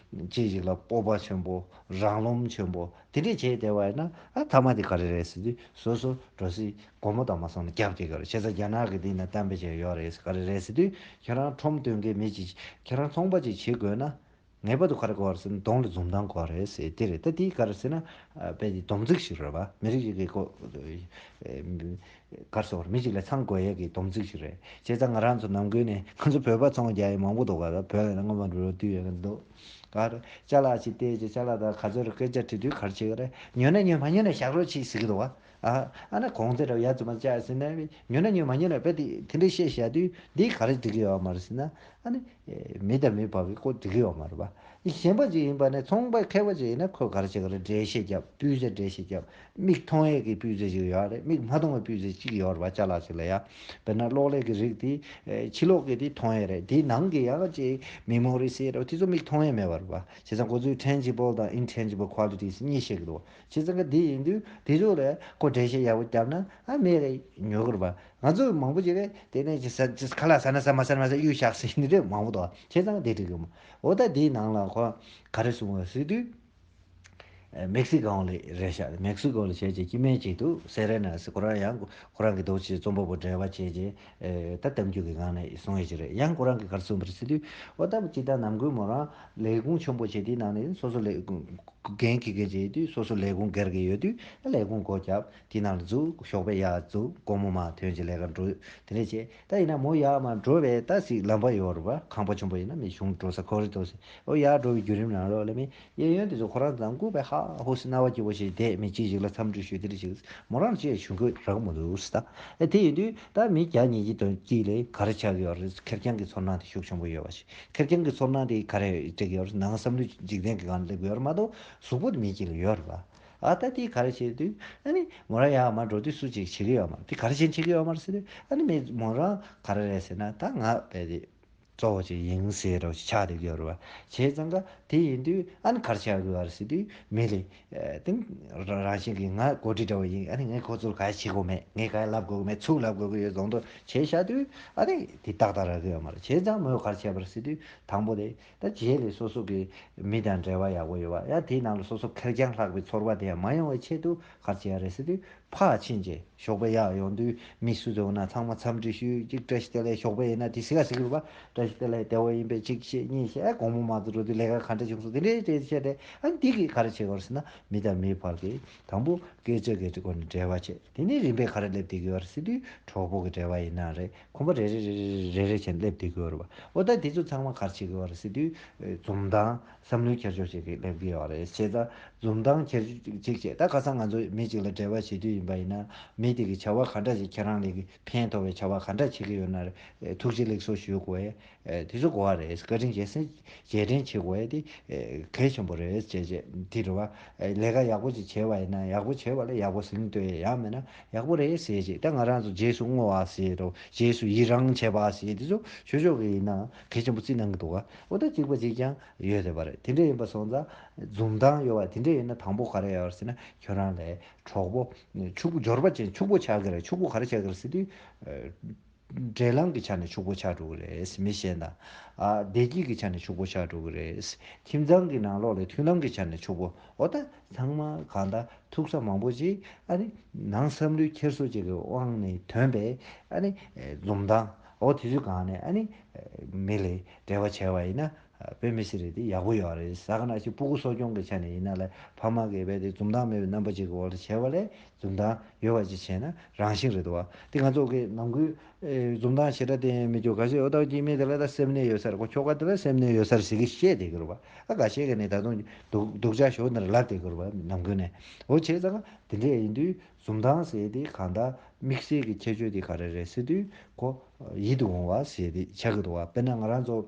ཅིག་ཅིག་ལ་སྤོབས་པ་ཆེན་པོ། རང་རློམ་ཆེན་པོ་དེ་འདྲས་བྱས་བསྡད་པ་ཡིན་ན། ཨ་མཐའ་མ་དེ་ག་རེ་རེད་ཟེར་དུས། སོ་སོ་འགྲོ་སའི་སྒོར་མོ་དང་མ་སོང་ན་རྒྱབ་བསྡད་ཀྱི་རེད། བྱས་ཙང་རྒྱ་ནག་གི་དེ་ན་གཏམ་དཔེ་ཅིག་ཡོད་རེད། ག་རེ་རེད་ཟེར་དུས། ཁྱེད་རང་ཁྲོམ་སྟོན་མཁན་མི་ཅིག་ཁྱེད་རང་ཚོང་པ་ཅིག་བྱེད་དགོས་ན། ངེས་པར་དུ་ག་རེ་དགོས་རེད་ཟེར་ན། གདོང་ལ་འཛུམ་མདངས་དགོས་རེད་ཟེར་དེ་རེད། ད་དེ་ག་རེ་ཟེར་ན། ཨ་དཔེ་དེ་སྡོམ་ཚིག་ཞིག་རེད་པ། མི་རིགས་ཤིག་གི་ཁོ་ཨེ་ག་རེ་ཟེར་དགོས་རེད། མི་གཅིག་ལ་ཚང་དགོས་ཡས་ཀྱི་སྡོམ་ཚིག་ཞིག་རེད། བྱས་ཙང་ང་རང་ཚོ་ནམ་རྒྱུན་ནས་ང་ཚོ་བོད་པ་ཚོང་རྒྱག་ཡས་མང་པོ་འདུག་ག་ད་བོད་ལ་སྔོན་མ་འགྲོ་རོགས་དུས་ཡོད་ཀྱི་འདུག་ག་ཅ་ལག་ཅིག་སྟེར་བྱས། ཅ་ལག་དང་ག་ཚོད་རེད་སྐད་ཆ་དྲིས་དུས་ག་རེ་བྱེད་ཀྱི་རེད། ཉོས་ན་ཉོས། མ་ཉོས་ན་བཞག་རོགས་བྱེད་ཟེར་གྱི་འདུག་ག་ཨ་ཨ་ན་གོང་ཚད་རེད་ཡ་ཙམ་མ་བྱ་ཟེར་ན། ཉོས་ན་ཉོས། མ་ཉོས་ན་དཔེ་དེ་དེ་འདྲས་བཤད་བཞག་དུས་འདི་ག་རེ་འགྲིག་གི་ཡོད་མ་རེད་ཟེར་ན། ཨ་ནི་ཨེ་མི་དང་མི་བར་གྱི་ཁོ་འགྲིག་གི་ཡོད་མ་རེད་པ། གཞན་པ་ཅིག་ཡིན་པ་ནས་ཚོང་པ་མཁས་པ་ཅིག་ཡིན་ན་ཁོས་ག་རེ་བྱེད་ཀྱི་རེད། འགྲེལ་བཤད་རྒྱབ། སྤུས་ཚད་འགྲེལ་བཤད་རྒྱབ། མིག་མཐོང་ཡས་ཀྱི་སྤུས་ཚད་ཅིག་ཡོད་རེད། མིག་མ་མཐོང་བའི་སྤུས་ཚད་ཅིག་ཡོད་རེད་པ། ཅ་ལག་ཅིག་ལ་ཡ། དཔེར་ན་གློག་ཀླད་ཀྱི་རིགས་དེ་ཨེ་ཕྱི་ལོགས་ཀྱི་དེ་མཐོང་ཡས་རེད། དེའི་ནང་གི་ཡང་ཅིག་མེ་མོ་རི་ཟེར་རོ་དེ་ཚོ་མིག་མཐོང་ཡས་མེད་པ་རེད་པ། བྱས་ཙང་ཁོ་ཚོས་tangible་དང་intangible qualities་གཉིས་བཤད་ཀྱི་འདུག་པ། བྱས་ཙང་ག་དེ་ཡིན་དུས་དེ་ཚོ་ལ་ཁོ་འགྲེལ་བཤད་ཡག་པོ་བརྒྱབ་ན་ཨ་མི་རེ་ཉོ་གི་རེད་པ། ང་ཚོ་མང་པོ་ཅིག་གིས་དེ་ནས་ཅི་ཟ་ཅི་ཁ་ལག་ཟ་ན་ཟ། མ་ཟ་ན་མ་ཟ། གཡུག་བཞག་ཟེར་ནི་རེད། མང་པོ་འདུག་པ། བྱས་ཙང་དེ་འགྲིག་གི་མོ། འོ་ད་དེའི་ནང་ལ་ཁོ་ག་རེ་གསུངས་པ་ཟེར་དུས། ཨེ་མེག་སི་ཀོ་ལ་རེད་ཤག་མེག་སི་ཀོ་ལ་བྱས་རྗེས་སྐྱེ་དམན་ཅིག་འདུག་སེ་རེ་ན་ཟེར། ཁོ་རང་ཡང་ཁོ་རང་གི་རྡོ་ཆས་རྩོམ་པ་པོ་འབྲེལ་བ་བྱས་རྗེས་ཨེ་ད་གཏམ་རྒྱུད་ཀྱི་སྒང་ནས་གསུང་ཡས་ཅིག་རེད། ཡང་ཁོ་རང་གིས་ག་རེ་གསུངས་པ་རེད་ཟེར་དུས། འོ་ད་སྤྱིར་བཏང་ནམ་རྒྱུན་མོ་རང་ལས་ཁུངས་ཆེན་པོ་བྱས་དེའི་ནང་ནས་སོ་སོ་ལས་འགན་འཁྱེར་མཁན་བྱས་དུས་སོ་སོ་ལས་ཁུངས་སྒེར་གྱི་ཡོད་དུས་ལས་ཁུངས་སྒོ་བརྒྱབ། དེའི་ནང་ལ་འཛུལ། ཞོགས་པ་ཡར་འཛུལ། དགོང་མོ་མར་ཐོན་བྱས་ལས་ཀ་འགྲོ། དེ་འདྲས་བྱས། ད་ཡིན་ན་མོ་ཡར་མར་འགྲོ་བའི་ད་ཅིག་ལམ་པ་ཡོད་རེད་པ། ཁང་པ་ཆེན་པོ་ཡིན་ན་མི་གཞུང་འགྲོ་ས་ཁོ་རེ་འདུག་ཟེར། འོ་ཡར་འགྲོ་བའི་བརྒྱུད་རིམ་ནང་ལོགས་ལ་མི་གཡས་གཡོན་དེ་ཚོ་ཁོ་རང་ཚང་ཁུག་པའི་ཧ་ཧུ་ཟེར་རྣ་བ་སྐྱིད་པོ་བྱས་བསྡད། མི་གཅིག་གཅིག་ལ་འཚམས་འདྲི་ཞུས། དེ་འདྲ་ཞིག་མོ་རང་ཅིག་ཞུ་དགོས་རག་མི་འདུག་ཟེར། ད་ཨེ་དེ་ཡིན་དུས་ད་མི་བརྒྱ་ཉིས་བརྒྱ་དང་དཀྱིལ་ལ་ག་རེ་ཆགས་ཀྱི་ཡོད་རེད། ཁེར་རྐྱང་གི་ཚོར་སྣང་དེ་ཤུགས་ཆེན་པོ་ཡོད་པ་ཞིག་ཁེར་རྐྱང་གི་ཚོར་སྣང་དེ་ག་རེ་སྤྲད་ཀྱི་ཡོད་རེད། ནང་བསམ་བློ་འཇིག་རྟེན་གྱི་སྒང་ལ་སླེབས་ཀྱི་ཡོད་རེད་མ་གཏོགས་གཟུགས་པོ་དེ་མི་གཅིག་ལ་ཡོད་རེད་པ། ཨ་ད་དེ་ག་རེ་བྱེད་དུས། ཨ་ནི་མོ་རང་ཡར་མར་འགྲོ་དུས་སུ་ཅིག་བྱེད་ཀྱི་ཡོད་མ་རེད། དེ་ག་རེ་བྱེད་བྱེད་ཀྱི་ཡོད་མ་རེད་ཟེར་དུས། ཨ་ནི་མི་མོ་རང་ག་རེ་རེད་ཟེར་ན། ད་ང་དཔེ་དེ་གཙོ་བོ་ཅིག་ཡིན་ཟེར་རོ་ཆགས་བསྡད་ཀྱི་ཡོད་རེད་པ། བྱས་ཙང་ཀ་དེ་ཡིན་དུས་ཨ་ནི་ག་རེ་ཆགས་ཀྱི་ཡོད་རེད་ཟེར་དུས། མི་ལ་ཨ་དེ་རང་བཞིན་གྱིས་ང་འགོ་ཁྲིད་འདྲ་བོ་ཡིན། ཨ་ནི་ངས་ཁོ་ཚོར་ག་རེ་བྱེད་དགོས་མེད། ངས་ག་རེ་ལབ་དགོས་མེད། ཚུར་ལབ་དགོས་ཀྱི་ཡོད་མདོག་མདོག་བྱས་བཞག་དུས་ཨ་ནི་དེ་ཏག་ཏག་རག་གི་ཡོད་མ་རེད། བྱས་ཙང་མོས་ག་རེ་བྱས་པ་རེད་ཟེར་དུས། དང་པོ་དེ། ད་རྗེས་ལ་སོ་སོ་གི་མི་དང་འབྲེལ་བ་ཡག་པོ་ཡོད་པ། ཡང་དེའི་ནང་ལ་སོ་སོ་ཁེར་རྐྱང་ལྷག་པའི་ཚོར་བ་དེ་ཡང་མ་ཡོང་བའི་ཆེད་དུ་ག་རེ་བྱེད་ཡ་རེད་ཟེར་དུས། ཕར་ཕྱིན་རྗེས་ཞོགས་པ་ཡར་ཡོང་དུས་མི་སུ་ཚོ་ཡོང་ན་ཚང་མ་འཚམས་འདྲི་ཞུས། ཅིག་བཀྲ་ཤིས་བདེ་ལེགས། ཞོགས་པ་ཡིན་ན་དེ་ཟེར་ག་ཟེར་གི་རེད་པ། བཀྲ་ཤིས་བདེ་ལེགས། བདེ་པོ་ཡིན་པས་གཅིག་བཤད་གཉིས་བཤད། ཨ་དགོང་མོ་མ་ཚོ་འགྲོ་དུས་ལས་ཀ་ག་འདྲ་བྱུང་སོང་། དེ་འདྲའི་དེ་བཤད་དེ། ཨ་འདི་གིས་ག་རེ་བྱེད་དགོས་རེད་ཟེར་ན། མི་དང་མིའི་བར་གྱི་དང་པོ་སྐད་ཆ་གི་སྒོ་ནས་འབྲེལ་བ་བྱེད། དེ་ནས་རིམ་པས་ག་རེ་སླེབས་བསྡད་ཀྱི་ཡོད་རེད་ཟེར་དུས། གྲོགས་པོ་གི་འབྲེལ་བ་ཡིན་ན་རེད། ཁོམ་པ་རེ་རེ་རེ་རེ་རེ་རེ་བྱས་ནས་སླེབས་བསྡད་ཀྱི་ཡོད་རེད་པ། འོ་ད་དེ་ཚོ་ཚང་མ་ག་རེ་བྱེད་ཀྱི་ཡོད་རེད་ཟེར་དུས། ཨེ་འཛུམ་མདངས་བསམ་བློའི་འཁྱེར་ཕྱོགས་ཅིག་གིས་སླེབས་ཀྱི་ཡོད་རེད། བྱས་ཙང་འཛུམ་མདངས་འཁྱེར་ཅིག་བྱས། ད་ཁ་སང་ང་ཚོ་མི་གཅིག་ལ་འབྲེལ་བ་བྱེད་དུས་ཡིན་པ་ཡིན་ན། མི་དེ་གིས་བྱ་བ་ག་འདྲ་ཞིག་ཁྱེད་རང་ལ་གི་ཕན་ཐོགས་པའི་བྱ་བ་ག་འདྲ་བྱེད་ཀྱི་ཡོད་ན་རེད། ཨེ་ཐུགས་རྗེ་ལེགས་སོ་ཞུ་དགོས། ཨེ་དེ་ཚོ་དགོས་པ་རེད། བཀའ་དྲིན་རྗེས་སེ་རྗེས་དྲན་བྱེད་དགོས་ཡ་དེ་ཨེ་གལ་ཆེན་པོ་རེད་ཅེས་བྱས། དེ་རེད་བ། ཨེ་ལས་ཀ་ཡག་པོ་ཅིག་བྱས་པ་ཡིན་ན། ཡག་པོ་བྱས་པ་ལ་ཡག་པོ་ཟེར་ནས་ལྟོས་ཡ། ཡག་མེད་ན་ཡག་པོ་རེད་ཟེར་ཅིག་ད་ང་རང་ཚོ་རྗེས་སུ་བསྔོ་བ་ཟེར་རོ། རྗེས་སུ་ཡི་རང་བྱེད་པ་ཟེར། དེ་ཚོ་ཆོས་ཕྱོགས་ཀྱི་ཡིན་ན་གལ་ཆེན་པོ་བརྩི་གནང་གི་འདུག་ག་འོ་ད་གཅིག་པ་གཅིག་རྐྱང་ཡོད་བསྡད་པ་རེད། དེ་འདྲ་ཡིན་པ་སོང་ཙང་འཛུམ་མདངས་ཡོད་པ་དེ་འདྲ་ཡིན་ན། དང་པོ་ག་རེ་ཡོད་རེད་ཟེར་ན། ཁྱོད་རང་ལ་གྲོགས་པོ་ཕྱུག་པོ་འབྱོར་པ་ཅན་ཕྱུག་པོ་ཆགས་ཀྱི་རེད། ཕྱུག་པོ་ག་རེ་ཆགས་ཀྱི་རེད་ཟེར་དུས། ཨེ། འབྲེལ་ལམ་གྱི་ཆ་ནས་ཕྱུག་པོ་ཆགས་འགྲོ་གི་རེད། མི་གཞན་དང་། ཨ། བདེ་སྐྱིད་ཀྱི་ཆ་ནས་ཕྱུག་པོ་ཆགས་འགྲོ་གི་རེད། ཁྱིམ་ཚང་གི་ནང་ལོགས་ལ་མཐུན་ལམ་གྱི་ཆ་ནས་ཕྱུག་པོ། འོ་ད་ཚང་མ་གང་ལྟར་ཐུག་ས་མང་པོ་ཅིག་ཨ་ནི་ནང་བསམ་བློའི་འཁྱེར་སོ་ཅིག་གི་དབང་ནས་ཐོན་པའི་ཨ་ནི་འཛུམ་མདངས། འོ་དེ་ཚོའི་སྒང་ནས་ཨ་ནི་མི་ལ་འབྲེལ་བ་བྱས་པ་ཡིན་ན། དཔེ་མི་སྲིད་རེད། དེ་ཡག་པོ་ཡོད་རེད། ཟ་ཁང་ནང་བཞིན་སྤུ་གུ་གསོ་སྐྱོང་གི་ཆ་ནས་ཡིན་ན་ལ། ཕ་མ་གིས་རྦད་དེ་འཛུམ་མདངས་མེད་པའི་རྣམ་པ་ཅིག་གི་འོག་ལ་བྱས་པ་ལས། འཛུམ་མདངས་ཡོད་པ་ཅིག་བྱས་ན་རང་བཞིན་རེད་འདུག་བ། དེ་ང་ཚོ་གི་ནང་ཁུལ་ཨེ། འཛུམ་མདངས་ཞེ་དྲག་བསྟན་མི་འདུག་ག་ཤེད་འོ་ད་སྐྱེ་དམན་དེ་ལ་ད་སེམས་ནད་ཡོད་ས་རེད། ཁོ་ཁྱོ་ག་དེ་ལ་སེམས་ནད་ཡོད་ས་རེད་ཟེར་གི་བཤད་བསྡད་ཀྱི་རེད་བ། ཨ། འགའ་ཤས་ཀྱིས་ནི་ད་དུང་སྡུག་སྡུག་ཅག་ཞོར་ནས་ལབ་བསྡད་ཀྱི་རེད་བ། ནང་ཁུལ་ནས། འོ་བྱས་ཙང་དེ་འདྲས་ཡིན་དུས་འཛུམ་མདངས་ཟེར་དེ་གང་ལྟར་དམིགས་བསལ་གྱི་ཁྱད་ཆོས་དེ་ག་རེ་རེད་ཟེར་དུས། ཁོ་ཡིད་དུ་འོང་བ་ཟེར་དེ་ཆགས་ཀྱི་འདུག་བ། དཔེར་ན་ང་རང་ཚོ།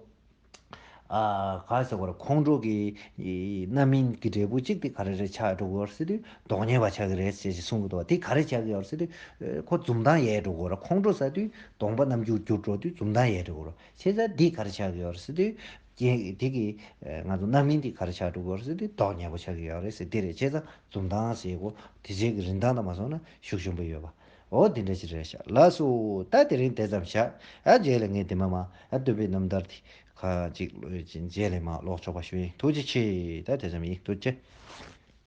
ཨ། ག་རེ་ཟེར་དགོས་རེད། ཁོང་ཁྲོ་གི་རྣམ་སྨིན་གྱི་འབྲས་བུ་གཅིག་དེ་ག་རེ་རེད་ཆགས་འགྲོ་གི་ཡོད་རེད་ཟེར་དུས། གདོང་ཉེས་པ་ཆགས་ཀྱི་རེད་ཅེས་ཅེས་གསུང་གི་འདུག་བ། དེ་ག་རེ་ཆགས་ཀྱི་ཡོད་རེད་ཟེར་དུས། ཁོ་འཛུམ་མདངས་ཡལ་འགྲོ་གི་ཡོད་རེད། ཁོང་ཁྲོ་ཟ་དུས་གདོང་པ་རྣམ་འགྱུར་འགྱུར་འགྲོ་དུས་འཛུམ་མདངས་ཡལ་འགྲོ་གི་ཡོད་རེད། བྱས་ཙང་འདི་ག་རེ་ཆགས་ཀྱི་ཡོད་རེད་ཟེར་དུས། རྐྱེན་དེ་གི་ང་ཚོ་རྣམ་སྨིན་དེ་ག་རེ་ཆགས་འགྲོ་གི་ཡོད་རེད་ཟེར་དུས། གདོང་ཉེས་པོ་ཆགས་ཀྱི་ཡོད་རེད་ཟེར། དེ་རེད། བྱས་ཙང་འཛུམ་མདངས་ཟེར་གོ་དེ་བྱས་ཀྱི་རིན་ཐང་དང་མ་སོང་ན་ཤུགས་ཆེན་པོ་ཡོད་པ། འོ་དེ་འདྲ་ཞིག་རེད་ཤག་ལགས་སོ། ད་དེ་རིང་དེ་ཙམ་བཞག་ཨ། རྗེས་ལ་ངས་དེ་མ་མ་ཨ། བསྟོད་པའི་རྣམ་ཐར་དེ་ཁ་ཅིག་ལོས་ཅིག་རྗེས་ལ་མ་ཀློག་ཆོག་པ་ཞུ་ཡིན། ཐུགས་རྗེ་ཆེ། ད་དེ་ཙམ་ཡིན། ཐུགས་རྗེ་ཆེ།